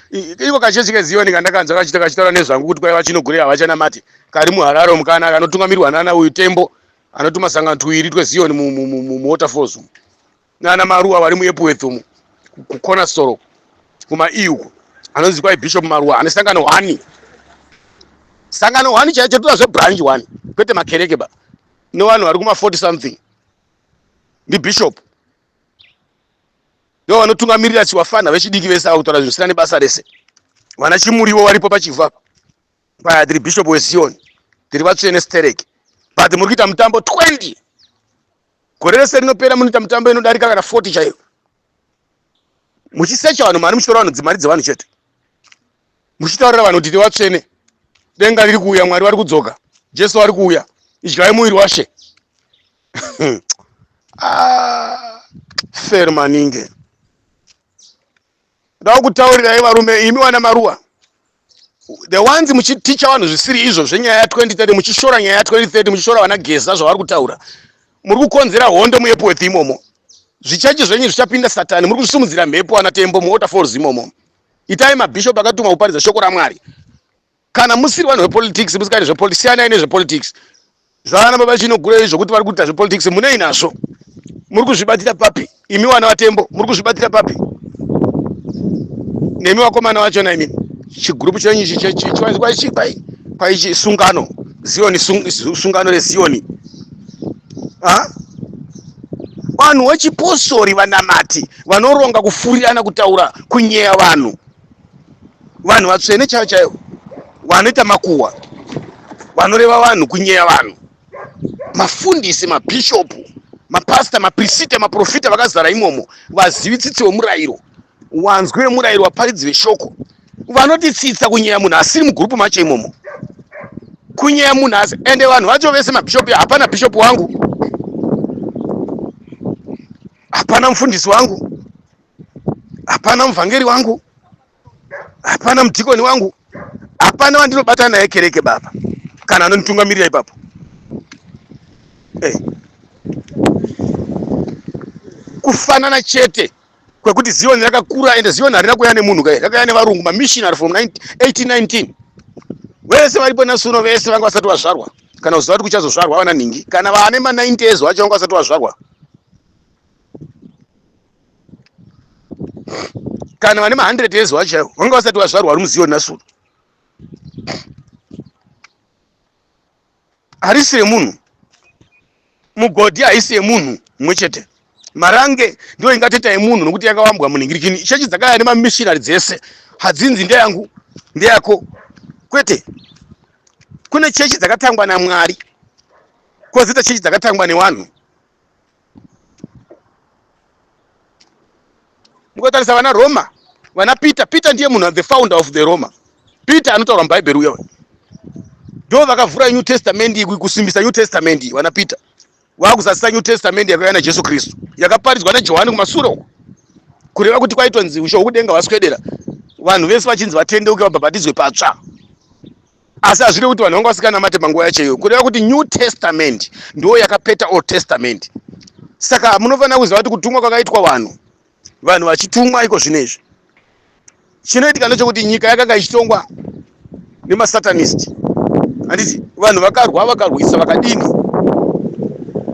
iko kachechi keZiyoni kandakanzwa kachita kachitaura nezvangu kuti kwaiva chinogure havachanamati kari muHarare umu kana kanotungamirwa nana uyu Tembo anotuma sangano tuiri tweZiyoni muWaterfalls umu nana Maruwa vari muEpworth umu kuCornerstone kuma E uko anonzi kwai Bishop Maruwa ane sangano 1 sangano 1 chaicho toda zvebranch 1 kwete makereke ba nevanhu vari kuma 40 something ndibishop ndo vanotungamirira chiwafana vechidiki vese ava kutaura zvinhu zvisina nebasa rese vana chimuriwo varipo pachivhu apa paya tiri bishop wezion tiri vatsvene sterek but muri kuita mutambo 20 gore rese rinopera munoita mutambo inodarika kana 40 chaiyo muchisecha vanhu mari muchitora vanhu dzimari dzevanhu chete muchitaurira vanhu kuti tiri vatsvene denga riri kuuya mwari vari kudzoka jesu vari kuuya idyai muviri washe ah, fair maningi ndoda kutaurirai varume imi wana maruwa the ones muchiticha vanhu zvisiri izvo zvenyaya ya 2030 muchishora nyaya ya 2030 muchishora vana geza zvavari kutaura muri kukonzera hondo muepworth imomo zvichechi zvenyu zvichapinda satani muri kuzvisumudzira mhepo ana tembo muwaterfalls imomo itai mabishop akatumwa kuparidza shoko ramwari Kana musiri vanhu vepolitics musikaiti zvepolitics siyanai nezvepolitics. Zvavana baba Chinogurei zvokuti vari kuita zvepolitics munei nazvo? Muri kuzvibatira papi? Imi vana vaTembo muri kuzvibatira papi? Nemi vakomana vachona imi chigrupu chenyu ichi chiwanzi kwai kwai sungano Zioni sungano reZioni. Ha? Vanhu vechipostori vanamati vanoronga kufurirana kutaura kunyeya vanhu. Vanhu vatsvene chaivo chaivo vanoita makuhwa, vanoreva vanhu, kunyeya vanhu, mafundisi, mabhishopu, mapasita, maprisita, maprofita vakazara imomo, vazivi tsitsi wemurayiro, wanzwi wemurayiro, vaparidzi veshoko vanotitsitsa kunyeya munhu asiri mugurupu macho imomo, kunyeya munhu asi ende vanhu vacho vese mabhishopu, hapana bhishopu wangu, hapana mufundisi wangu, hapana muvhangeri wangu, hapana mudhikoni wangu, hapana wandinobata naye kereke baba kana anonditungamirira ipapo. Hey. Kufanana chete. Kwekuti Zion rakakura, ende Zion harina kuuya nemunhu kai, rakauya nevarungu, mamissionary from 1819. Vese varipo nhasi uno vese vanga vasati vazvarwa kana kuziva kuti kuchazozvarwa vana nhingi, kana vane ma90 years vacho vanga vasati vazvarwa, kana vane ma100 years vacho chaivo vanga vasati vazvarwa, vari muZion nhasi uno. Harisi remunhu mugodhi, haisi yemunhu mumwe chete. Marange ndiyo ingateta yemunhu nokuti yakawambwa munhingirikini. Chechi dzakaya nemamissionary dzese hadzinzi ndeyangu, ndeyako, kwete. Kune chechi dzakatangwa naMwari, kwozoita chechi dzakatangwa nevanhu. Mukatarisa vana Roma, vana Peter, Peter ndiye munhu, the founder of the Roma, Peter anotaurwa muBhaibheri uya, ndo vakavhura New Testament, kusimbisa New Testament. Vana Peter vakuzadzisa New Testament yakauya naJesu Kristu, yakaparidzwa naJohani kumasure uko, kureva kuti kwaitonzi ushe hwokudenga hwaswedera, vanhu vese vachinzi vatendeuke, vabhabhatidzwe patsva. Asi hazvirevi kuti vanhu vanga vasikanamate panguva yacho iyoyo. Kureva kuti New Testament ndo yakapeta Old Testament. Saka munofanira kuziva kuti kutumwa kwakaitwa vanhu, vanhu vachitumwa iko zvino izvi, chinoitika ndechekuti nyika yakanga ichitongwa nemasatanist, handiti? Vanhu vakarwa, vakarwisa, vakadini,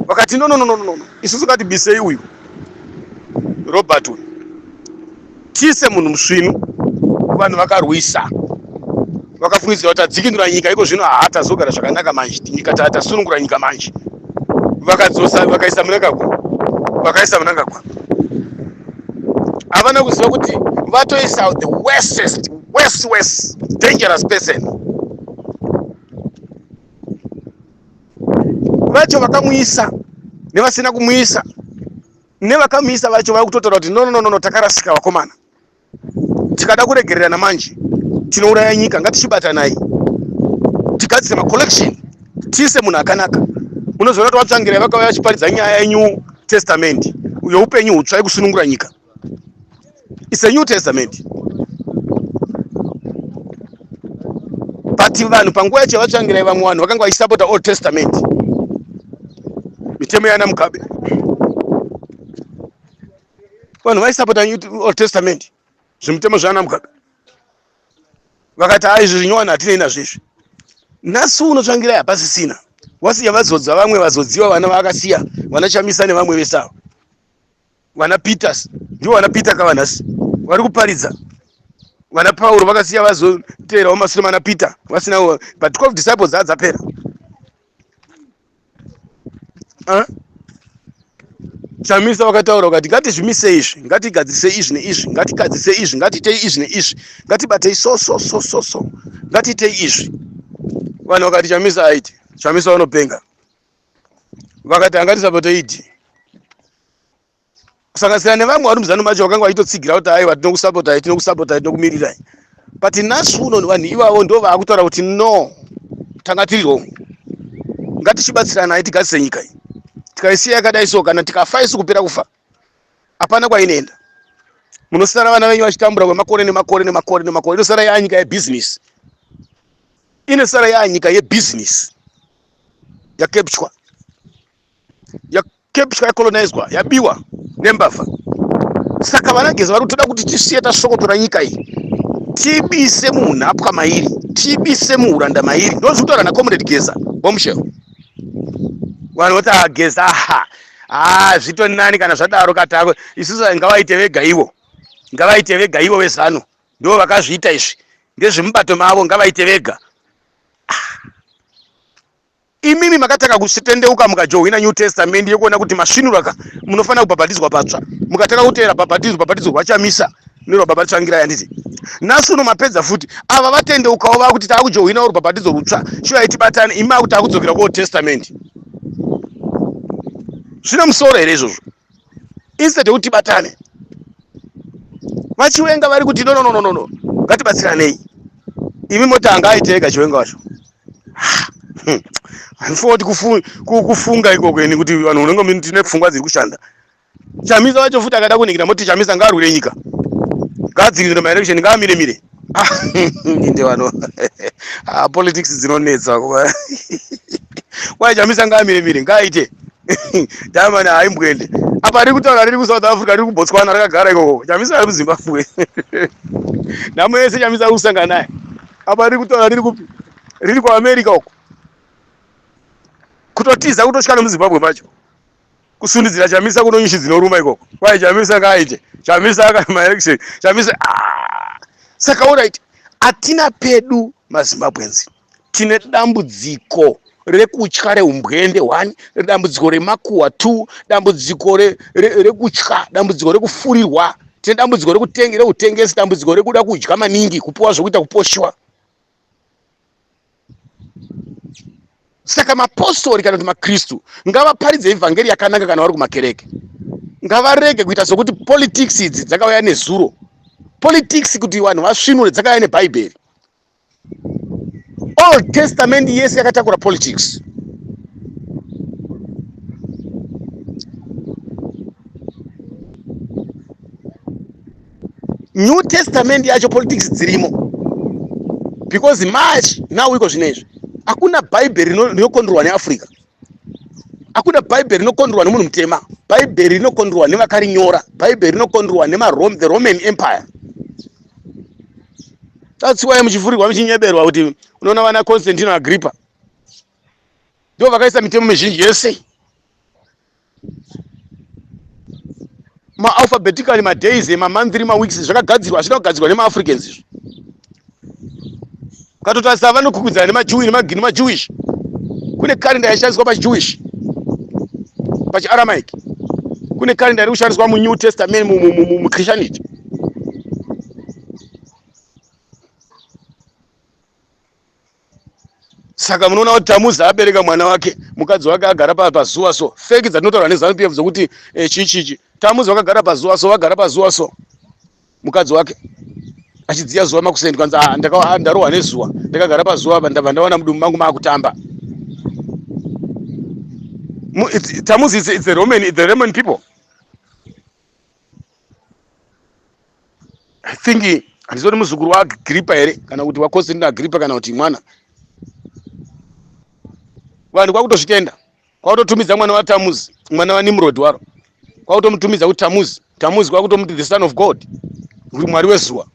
vakati no, no, no, no, no, isusu ngatibisei uyu Robert uyu, tiise munhu musvinu. Vanhu vakarwisa, vakafungidzira kuti tadzikinura nyika iko zvino, haa, tazogara zvakanaka manje, nyika tasunungura nyika manje. Vakadzosa, vakaisa Mnangagwa. Vakaisa Mnangagwa, havana kuziva kuti vatoisa the worstest, worst, worst, dangerous person. Vacho vakamuisa nevasina kumuisa, nevakamuisa vacho vari kutotaura kuti no, no, no, no, takarasika vakomana, tikada kuregererana manje tinouraya nyika. Ngatichibatanai tigadzise macollection, tiise munhu akanaka. Munozoona kuti vaTsvangirai vakauya vachiparidza nyaya yeNew Testament yeupenyu hutsva, yekusunungura nyika. It's a New Testament, but vanhu panguva yacho yavaTsvangirai, vamwe vanhu vakanga vachisapota Old Testament, mitemo yana Mugabe. Vanhu vaisapota Old Testament, zvimutemo zvana Mugabe. Vakati ha, izvi zvinyowani hatinei nazvo izvi. Nhasi uno Tsvangirai hapasisina, wasiya vazodza vamwe vazodziwa, vana vaakasiya, vana Chamisa nevamwe vese ava, vana Peters. Ndivo vana Peter kava nhasi vari kuparidza. Vana Pauro vakasiya vazoteerawo masure mana Peter vasina, but 12 disciples adzapera. Chamisa vakataura vakati ngatizvimisei izvi, ngatigadzirisei izvi neizvi, ngatigadzirisei izvi, ngatiitei izvi neizvi, ngatibatei so, so, so, so, so, ngatiitei izvi. Vanhu vakati Chamisa aiti Chamisa vanopenga. Vakati angatisapotei idi, kusanganisira nevamwe vari muZANU macho vakanga vachitotsigira kuti aiwa, tinokusapotai, tinokusapotai, tinokumirirai. But nhasi uno vanhu ivavo ndo vaakutaura kuti no, tanga tiri wrong, ngatichibatsiranai tigadzise nyika iyi. Tikaisiya yakadai so, kana tikafa isu, kupera kufa, hapana kwainoenda. Munosara vana venyu vachitambura kwemakore nemakore nemakore nemakore. Inosara yaanyika yebhizinisi, inosara yaanyika yebhizinisi, yakepchwa, yakepchwa, yacolonizwa, yabiwa nembavha. Saka vanaGeza vari kutoda kuti tisiye tasokotora nyika iyi, tibise muunhapwa mairi, tibise muuranda mairi. Ndozvi kutaura nacomrade Geza Bombshell. Vanhu voti ageza, ha ha, zvitori nani kana zvadaro. Katako isusu ngavaite vega ivo, ngavaite vega ivo veZANU, ndo vakazviita izvi, ndezvemubato mavo, ngavaite vega. Imimi makatanga kusitendeuka, mukajohwina New Testament yekuona kuti masvinura ka, munofanira kubhabhatidzwa patsva, mukatanga kuteera bhabhatidzo rwaChamisa nerwababa Tsvangirai, handiti? Nhasi uno mapedza futi, ava vatendeukawo, vakuti taakujohwinawo rubhabhatidzo rutsva, chiuya tibatane. Imi akuti akudzokera kuOld Testament. Zvine musoro here izvozvo, instead yekuti tibatane? VaChiwenga vari kuti no, no, no, no, no, ngatibatsiranei. Imi moti anga aite ega Chiwenga wacho. Handifunga kuti kufunga ikoko ini kuti vanhu unenge tine pfungwa dziri kushanda. Chamisa wacho futi akada kuningira, moti Chamisa ngaarwire nyika, ngaadzikirire maelection, ngaamire mire. Inde vanhu, ah, politics dzinonetsa. Kwai Chamisa ngaamire mire, ngaaite. Diamond haimbwende apa riri kutaura riri kuSouth Africa, riri kuBotswana, rakagara ikoko. Chamisa ari kuZimbabwe, nhamo yese Chamisa ari kusangana naye. Apa riri kutaura riri kupi? Riri kuAmerica uko, kutotiza kutosvika nemuZimbabwe macho, kusundidzira Chamisa kunonyushi dzinoruma ikoko. Kwai Chamisa ngaaite, Chamisa akamaelection, Chamisa ah. Saka alright, hatina pedu maZimbabweans tine dambudziko rekutya reumbwende one, dambudziko remakuhwa two, dambudziko rekutya, dambudziko rekufurirwa, tine dambudziko reutengesi, dambudziko rekuda kudya maningi, kupiwa zvokuita, kuposhiwa. Saka mapostori kana kuti maKristu ngavaparidze ivhangeri yakanaka kana vari kumakereke. Ngavarege kuita sokuti politics idzi dzakauya nezuro. Politics kuti vanhu vasvinure dzakauya neBhaibheri. Old Testament yese yakatakura politics. New Testament yacho politics dzirimo, because much now iko zvino izvi hakuna Bhaibheri rinokondorwa neAfrica, hakuna Bhaibheri rinokondorwa nemunhu mutema. Bhaibheri rinokondorwa nevakarinyora. Bhaibheri rinokondorwa nemaRome, the Roman Empire. That's why muchifurirwa, muchinyeberwa kuti unoona vana Constantino Agrippa ndo vakaisa mitemo mizhinji yese, maalphabetically, madays, mamonthly, maweeks, zvakagadzirwa, hazvina kugadzirwa nemaAfricans izvo. Ukatotarisa vanokukwidza nemaJew, nemaJewish, kune kalenda yaishandiswa pachiJewish, pachiAramaic, kune kalenda iri kushandiswa muNew Testament, muChristianity. Saka munoona kuti Tamuzi abereka mwana wake, mukadzi wake agara pazuva. So fake dzatinotaura neZANU PF dzokuti chii chichi, Tamuzi vakagara pazuva, so vagara pazuva, so mukadzi wake achidziya zuva makuseni, kwanzi, "Ah, ndarohwa nezuva, ndakagara pazuva apa, ndabva ndaona mudumbu mangu maakutamba." Tamuzi it's the Roman people. I think handizoti muzukuru waAgrippa here, kana kuti waConstantine Agrippa, kana kuti mwana. Vanhu kwakutozvitenda, kwakutotumidza mwana waTamuzi, mwana waNimrod waro, kwakutomutumidza kuti Tamuzi. Tamuzi kwakutomuti the son of God, kuti mwari wezuva.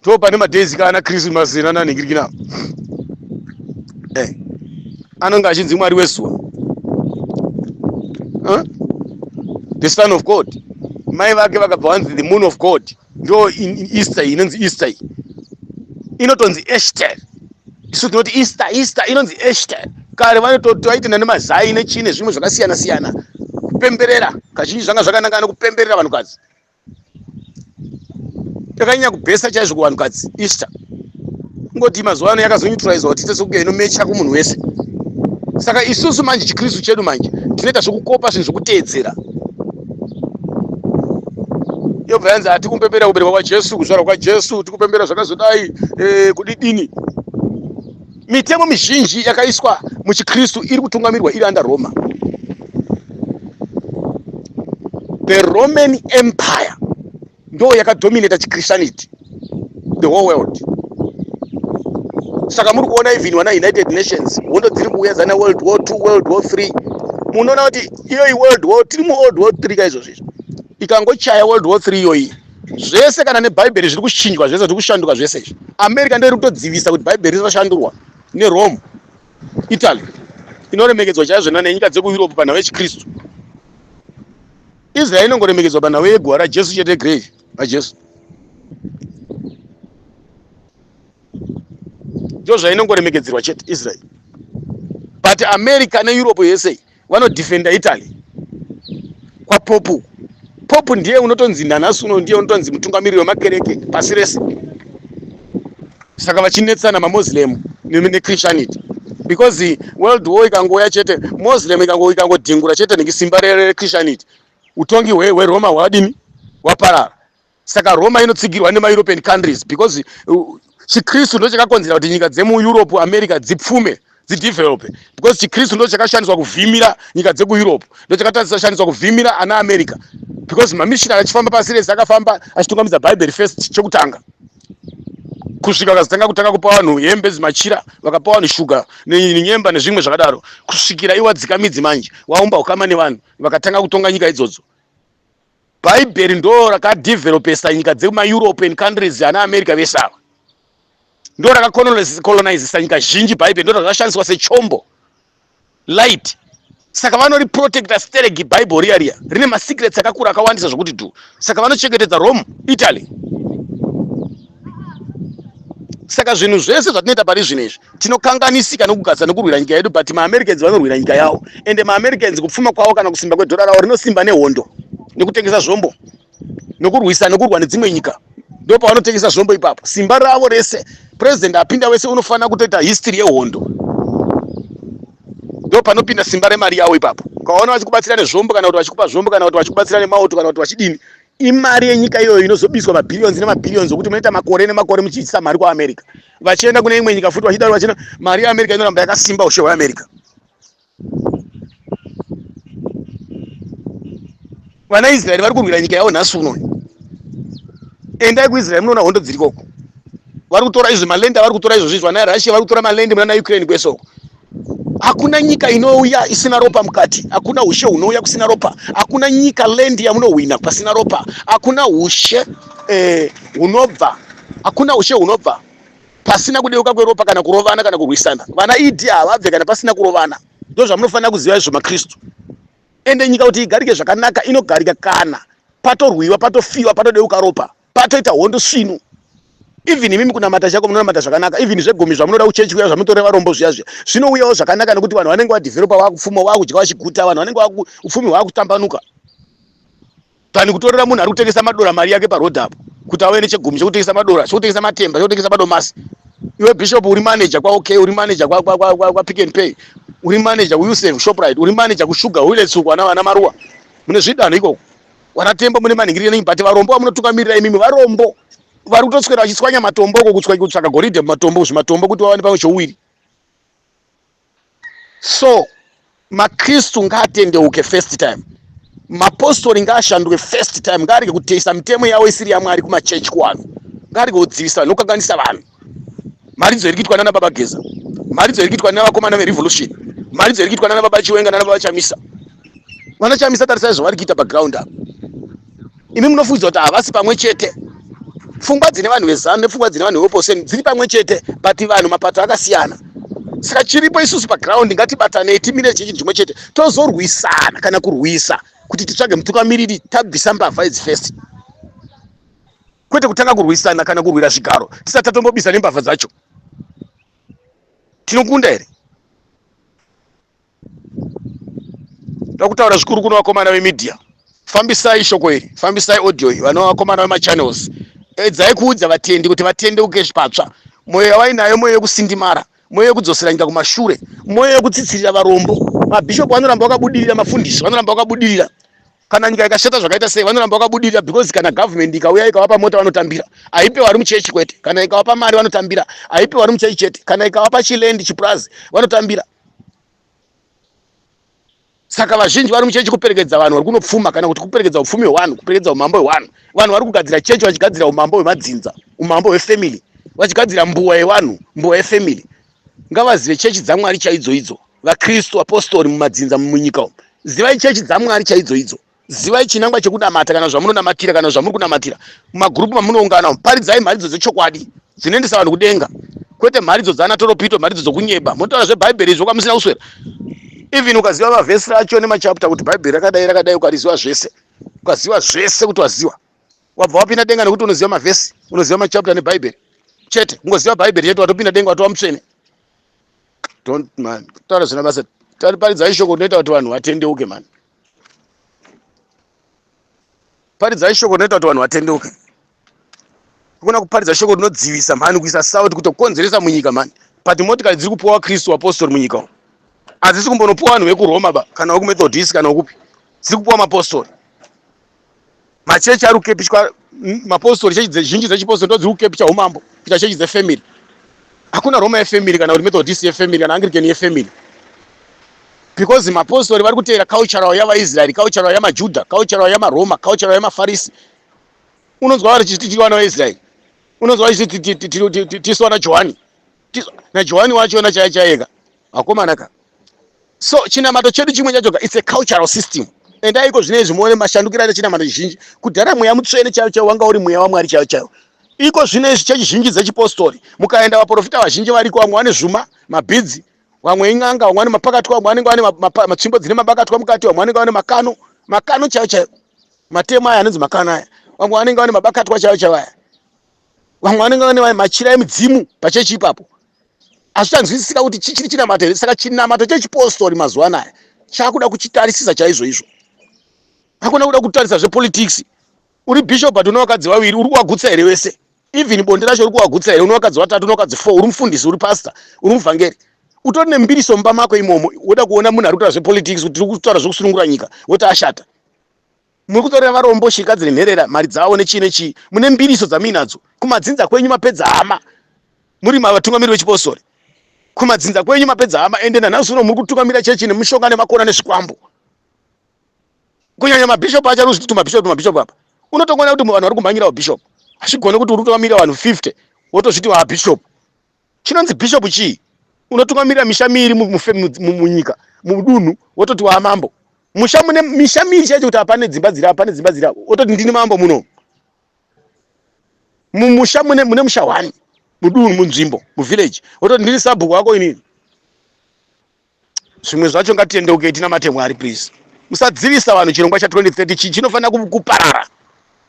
Ndo pane madays kana Christmas nananhingirikina anonge achinzi mwari wezuva, huh? The son of God. Mai vake vakabva vanzi the moon of God. Ndo Easter iyi inonzi Easter iyi inotonzi Eshter. Isu tinoti Easter, Easter inonzi Eshter. Kare vanotovaitenda nemazai nechii nezvimwe zvakasiyana siyana kupemberera. Kazhinji zvanga zvakanangana nekupemberera vanhukadzi, yakanyanya kubhesa chaizvo kuvanhukadzi Easter. Kungoti mazuva ano yakazoneutralizwa kuti ite sekunge inomecha kumunhu wese. Saka isusu manje chiKristu chedu manje tinoita zvekukopa zvinhu zvekuteedzera. Yobva yanzi hati kupembera kuberekwa kwaJesu, kuzvarwa kwaJesu, tikupembera zvakazodai, kudidini. Mitemo mizhinji yakaiswa muchiKristu iri kutungamirwa, iri under Roma. The Roman Empire ndo yakadominata chiChristianity the whole world. Saka muri kuona even vana United Nations, hondo dziri kuuya dzana World War Two, World War Three. Munoona kuti iyoyi World War, tiri muWorld War Three kaizvozvo izvo. Ikangochaya World War Three iyoyi, zvese kana neBhaibheri zviri kuchinjwa, zvese zviri kushanduka zvese izvi. America ndo iri kutodzivisa kuti Bhaibheri risashandurwa neRome. Italy inoremekedzwa chaizvo nenyika dzekuEurope panhau yechiKristu. Israel inongoremekedzwa panhau yeguva raJesu chete, grave raJesu ndo zvainongoremekedzerwa chete Israel. But America neEurope yese vanodefenda Italy kwapopu. Popu ndiye unotonzi nanhasi uno ndiye unotonzi mutungamiriri wemakereke pasi rese. Saka vachinetsana maMoslem neChristianity, because world war ikangouya chete, Muslim ikangodhingura chete nesimba reChristianity, utongi hweRoma hwadini? Hwaparara. Saka Roma inotsigirwa nemaEuropean countries, because chiKristu ndo chakakonzera kuti nyika dzemuEurope, America dzipfume, dzidevelope, because chiKristu ndo chakashandiswa kuvhimira nyika dzekuEurope, ndo chakashandiswa kuvhimira ana America, because mamissionary achifamba pasi rese akafamba achitungamidza Bhaibheri first chekutanga. Kusvika vakazotanga kutanga kupa vanhu hembe dzimachira, vakapa vanhu shuga nenyemba nezvimwe zvakadaro, kusvikira iwadzika midzi manje, waumba ukama nevanhu, vakatanga kutonga nyika idzodzo. Bhaibheri ndo rakadevelopesa nyika dzekumaeuropean countries ana America vese ava. Ndo rakacolonizesa nyika zhinji Bhaibheri ndo rakashandiswa sechombo light. Saka vanoriprotecta stereki Bible riya riya rine masecrets akakura akawandisa zvokuti dhu. Saka vanochengetedza Rome, Italy. Saka zvinhu zvese zvatinoita pari zvino izvi tinokanganisika nokugadza nokurwira nyika yedu, but maAmericans vanorwira nyika yavo, ende maAmericans kupfuma kwavo kana kusimba kwedhora ravo rinosimba nehondo nekutengesa zvombo nokurwisa nokurwa nedzimwe nyika, ndo pavanotengesa zvombo ipapo. Simba ravo rese, president apinda wese unofanira kutoita history yehondo, ndo panopinda simba remari yavo ipapo. Ukaona vachikubatsira nezvombo kana kuti vachikupa zvombo kana kuti vachikubatsira nemauto kana kuti vachidini, imari yenyika iyoyo inozobiswa mabillions nemabillions okuti munoita makore nemakore muchiitisa mari kuAmerica, vachienda kune imwe nyika futi vachidaro, vachienda, mari yeAmerica inoramba yakasimba, ushe hweAmerica. Vana Israeri vari kurwira nyika yavo nhasi uno. Endai kuIsraeri munoona hondo dziri koko. Vari kutora izvi malenda, vari kutora izvozvo izvi, vana Russia vari kutora malenda munana Ukraine kwese uko. Hakuna nyika inouya isina ropa mukati. Hakuna ushe hunouya kusina ropa. Hakuna nyika land yamunohwina pasina ropa. Hakuna ushe hunobva. Hakuna ushe hunobva pasina kudeuka kweropa kana kurovana kana kurwisana. Vana ED havabve kana pasina kurovana. Ndozvamunofanira kuziva izvo maKristu. Ende nyika kuti igarike zvakanaka inogarika kana patorwiwa, patofiwa, patodeuka ropa, patoita hondo svinu. Even imimi kunamata chako munonamata zvakanaka, even zvegumi zvamunoda kuchechi kuya zvamunotorera varombo zviya zviya zvinouyawo zvakanaka, nekuti vanhu vanenge vadevelopa, vakupfuma, vakudya vachiguta, vanhu vanenge upfumi hwakutambanuka than kutorera munhu ari kutengesa madora mari yake paroad apo kuti auye nechegumi chekutengesa madora, chekutengesa matemba, chekutengesa madomasi. Iwe bishop uri manager kwa OK, uri manager kwa, kwa, kwa, kwa, kwa Pick and Pay, uri manager kuUsave Shoprite, uri manager kuSugar Huletsuku, ana vana Maruwa mune zvidanho ikoko, vana Tembo mune manhingiriro enyu, but varombo vamunotungamirira imimi, varombo vari kutotswera vachitswanya matombo uko, kutsvaka goridhe mumatombo, zvimatombo kuti vawane pamwe chouwiri. So maKristu ngaatendeuke first time, mapostori ngaashandwe first time, ngaarege kuteisa mitemo yavo isiri yaMwari kumachechi kuvanhu, ngaarege kudzivisa vanhu nokukanganisa vanhu. Mharidzo iri kuitwa nana Baba Geza, mharidzo iri kuitwa navakomana verevolution, mharidzo iri kuitwa nana Baba Chiwenga nana Baba Chamisa. Vana Chamisa, tarisai zvavari kuita paground apa. Imi munofungidzwa kuti havasi pamwe chete. Pfungwa dzine vanhu veZanu nepfungwa dzine vanhu veopposition dziri pamwe chete, but vanhu mapato akasiyana. Saka chiripo isusu paground ngatibatanei, timire chinhu chimwe chete, tozorwisana kana kurwisa kuti titsvage mutungamiriri tabvisa mbavha idzi first, kwete kutanga kurwisana kana kurwira zvigaro tisati tatombobisa nembavha dzacho. Tinokunda here? Ndakutaura zvikuru kuno vakomana vemedia, fambisai shoko iri, fambisai audio iyi. Vana vakomana vemachannels, edzai kuudza vatendi kuti vatendeuke patsva. Mwoyo yavainayo mwoyo yekusindimara, mwoyo yekudzosera nyika kumashure, mwoyo yekutsitsirira varombo. Mabhishopu vanoramba vakabudirira, mafundisi vanoramba vakabudirira. Kana nyika ikashata zvakaita sei, vanoramba vakabudirira, because kana government ikauya ikavapa mota vanotambira, haipe vari muchechi kwete. Kana ikavapa mari vanotambira, haipe vari muchechi chete. Kana ikavapa chiland chipurazi vanotambira. Saka vazhinji vari muchechi kuperekedza vanhu vari kunopfuma, kana kuti kuperekedza upfumi hwevanhu, kuperekedza umambo hwevanhu. Vanhu vari kugadzira chechi vachigadzira umambo hwemadzinza, umambo hwefamily, vachigadzira mbuwa yevanhu, mbuwa yefamily. Ngavazive chechi dzaMwari chaidzo idzo. VaKristu, apostori mumadzinza munyika umu, zivai chechi dzaMwari chaidzo idzo. Zivai chinangwa chekunamata, kana zvamunonamatira, kana zvamuri kunamatira mumagurupu mamunoungana umu. Paridzai mharidzo dzechokwadi dzinoendesa vanhu kudenga, kwete mharidzo dzana toropito, mharidzo dzokunyeba. Motaura zvebhaibheri izvo kwamusina kuswera. Even ukaziva mavhesi racho nemachapter kuti bhaibheri rakadai rakadai, ukariziva zvese, ukaziva zvese kuti waziva, wabva wapinda denga nekuti unoziva mavhesi, unoziva machapter nebhaibheri chete. Kungoziva bhaibheri chete watopinda denga, watova mutsvene. Don't man, taura zvina basa. Paridzai shoko rinoita kuti vanhu vatendeuke man. Paridzai shoko rinoita kuti vanhu vatendeuke. Hakuna kuparidza shoko rinodzivisa mhani, kuisa sauti, kutokonzeresa munyika mhani. But motikari dziri kupuwa vaKristu vapostori munyika umu hadzisi kumbonopuwa vanhu vekuRoma ba, kana vekuMethodist, kana vekupi. Dziri kupuwa mapostori. Machechi ari kukepichwa mapostori, chechi zhinji dzechipostori ndo dziri kukepicha umambo kuita chechi dzefamily. Hakuna Roma yefamily, kana kuti Methodist yefamily, kana Anglican yefamily, because mapostori vari kuteera cultural yavaIsraeri, cultural yamaJudha, cultural yamaRoma, cultural yamaFarisi. Unonzwa vari chiti vana vaIsraeri. Unonzwa vachiti tisu ana Johani, naJohani wachona chaiye chaiyeka akomana ka. So chinamato chedu chimwe chacho ka, it's a cultural system. Endai iko zvino izvi muone mashandukiro aita chinamato chizhinji. Kudhara mweya mutsvene chaiwo chaiwo wanga uri mweya waMwari chaiwo chaiwo. Iko zvino izvi chechi zhinji dzechipostori, mukaenda vaprofita vazhinji variko, vamwe vane zvuma, mabhidzi, vamwe in'anga, vamwe vane mapakatwa, vamwe vanenge vane matsvimbo dzine mabakatwa mukati, vamwe vanenge vane makano, makano chaiwo chaiwo, matemo aya anonzi makano aya, vamwe vanenge vane mabakatwa chaiwo chaiwo aya, vamwe vanenge vane machira emidzimu pachechi ipapo. Hazvichanzwisisika kuti chichiri chinamato here. Saka chinamato chechipostori mazuva anaya chakuda kuchitarisisa chaizvo izvo. Hakuna kuda kutarisa zvepolitics. Uri bishop but une vakadzi vaviri, uri kuvagutsa here vese? Even bonde racho uri kuvagutsa here? Une vakadzi vatatu, une vakadzi 4, uri mufundisi, uri pastor, uri muvhangeri, utori nembiriso mumba mako imomo. Woda kuona munhu ari kutaura zvepolitics kuti tiri kutaura zvekusunungura nyika, woti ashata. Muri kutorera varombo, shirikadzi nenherera mari dzavo nechii nechii. Mune mbiriso dzamuinadzo kumadzinza kwenyu, mapedza hama. Muri vatungamiri vechipostori, kumadzinza kwenyu mapedza hama. Ende nanhasi uno muri kutungamira chechi nemishonga nemakona nezvikwambo, kunyanya mabhishopu acho ari kuzviti tumabhishopu, tumabhishopu apa. Unotongoona kuti vanhu vari kumhanyira ubhishopu. Hazvigone kuti uri kutungamirira vanhu 50 wotozviti wabhishopu. Chinonzi bhishopu chii? Unotungamirira misha miiri munyika, mudunhu, wototi waamambo. Musha mune misha miiri chaicho, kuti hapane dzimba dziri, hapane dzimba dziri, wototi ndini mambo muno mumusha. Mune musha one mudunhu, munzvimbo, muvillage, wototi ndini sabhuku wako inini. Zvimwe zvacho ngatiendeukei, tinamate Mwari. Please, musadzivisa vanhu chirongwa cha2030. Chii chinofanira kuparara?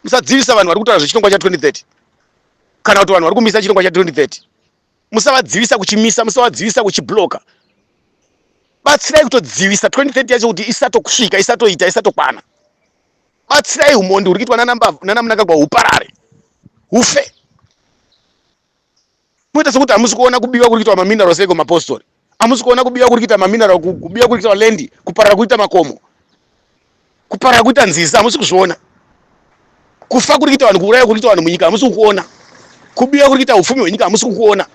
Musadzivisa vanhu vari kutaura zvechirongwa cha2030 kana kuti vanhu vari kumisa chirongwa cha2030. Musavadzivisa kuchimisa, musavadzivisa kuchibloka. Batsirai kutodzivisa 2030 yacho kuti isatokusvika, isatoita, isatokwana. Batsirai umondi huri kuitwa nana Mnangagwa huparare, hufe. Muita sekuti hamusi kuona kubiwa kuri kuitwa maminerals eko mapostori. Hamusi kuona kubiwa kuri kuita mamineral, kubiwa kuri kuitwa land, kuparara kuita makomo, kuparara kuita nzizi. Hamusi kuzviona kufa kuri kuita vanhu, kuuraya kuri kuita vanhu munyika? Hamusi kukuona kubiwa kuri kuita upfumi hwenyika? Hamusi kukuona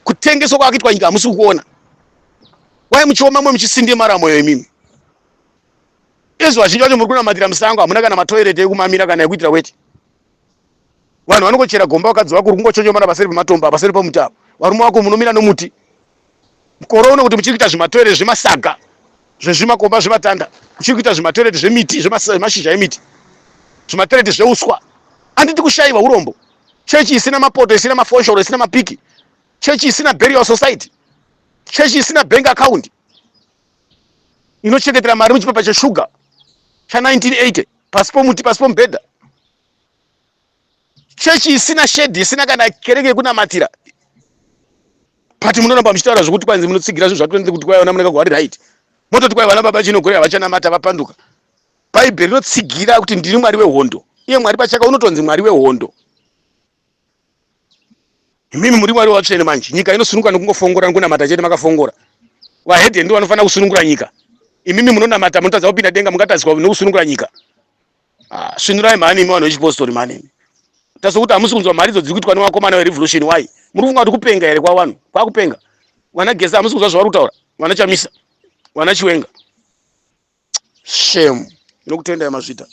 kutengeswa kwakaitwa nyika? Hamusi kukuona? Wai muchioma mwe muchisindimara mwoyo imimi? Izvo vazhinji vacho muri kunamatira musango, hamuna kana matoireti ekumamira kana ekuitira weti. Vanhu vanongochera gomba, vakadzi vako uri kungochonjomara paseri pematombo, paseri pemuti apo. Varume vako munomira nomuti. Mukore uno kuti muchiri kuita zvimatoireti zvemasaga, zvezvimakomba, zvematanda, muchiri kuita zvimatoireti zvemiti, zvemashizha emiti, zvimatoireti zveuswa. Handiti kushayiwa urombo? Chechi isina mapoto, isina mafoshoro, isina mapiki, chechi isina burial society, chechi isina bank account, inochengetera mari muchipepa cheshuga cha1980 pasi pomuti, pasi pomubhedha, chechi isina shedhi, isina kana kereke yekunamatira. But munoramba muchitaura zvekuti kwanzi munotsigira zvinhu zvatonzi kuti kwaiona munenge gwari right, mototi kwai vana baba Chinogore havachanamata, vapanduka. Bhaibheri rinotsigira kuti ndiri Mwari wehondo. Iye Mwari pachaka unotonzi Mwari wehondo. Imimi muri Mwari watsvene. Manje nyika inosununguka nekungofongora, nekunamata chete makafongora. Vahedheni ndivo vanofanira kusunungura nyika. Imimi munonamata munotadza kupinda denga, mungatadziswa nekusunungura nyika? Ah, svinurai mhani imi vanhu vechipostori, mhani imi. Tasokuti hamusi kunzwa mharidzo dziri kuitwa nevakomana verevolution. Why? Muri kufunga kuti kupenga here kwavanhu? Kwakupenga vana Geza, hamusi kunzwa zvavari kutaura vana Chamisa, vana Chiwenga. Shame. Nokutendai, mazvita.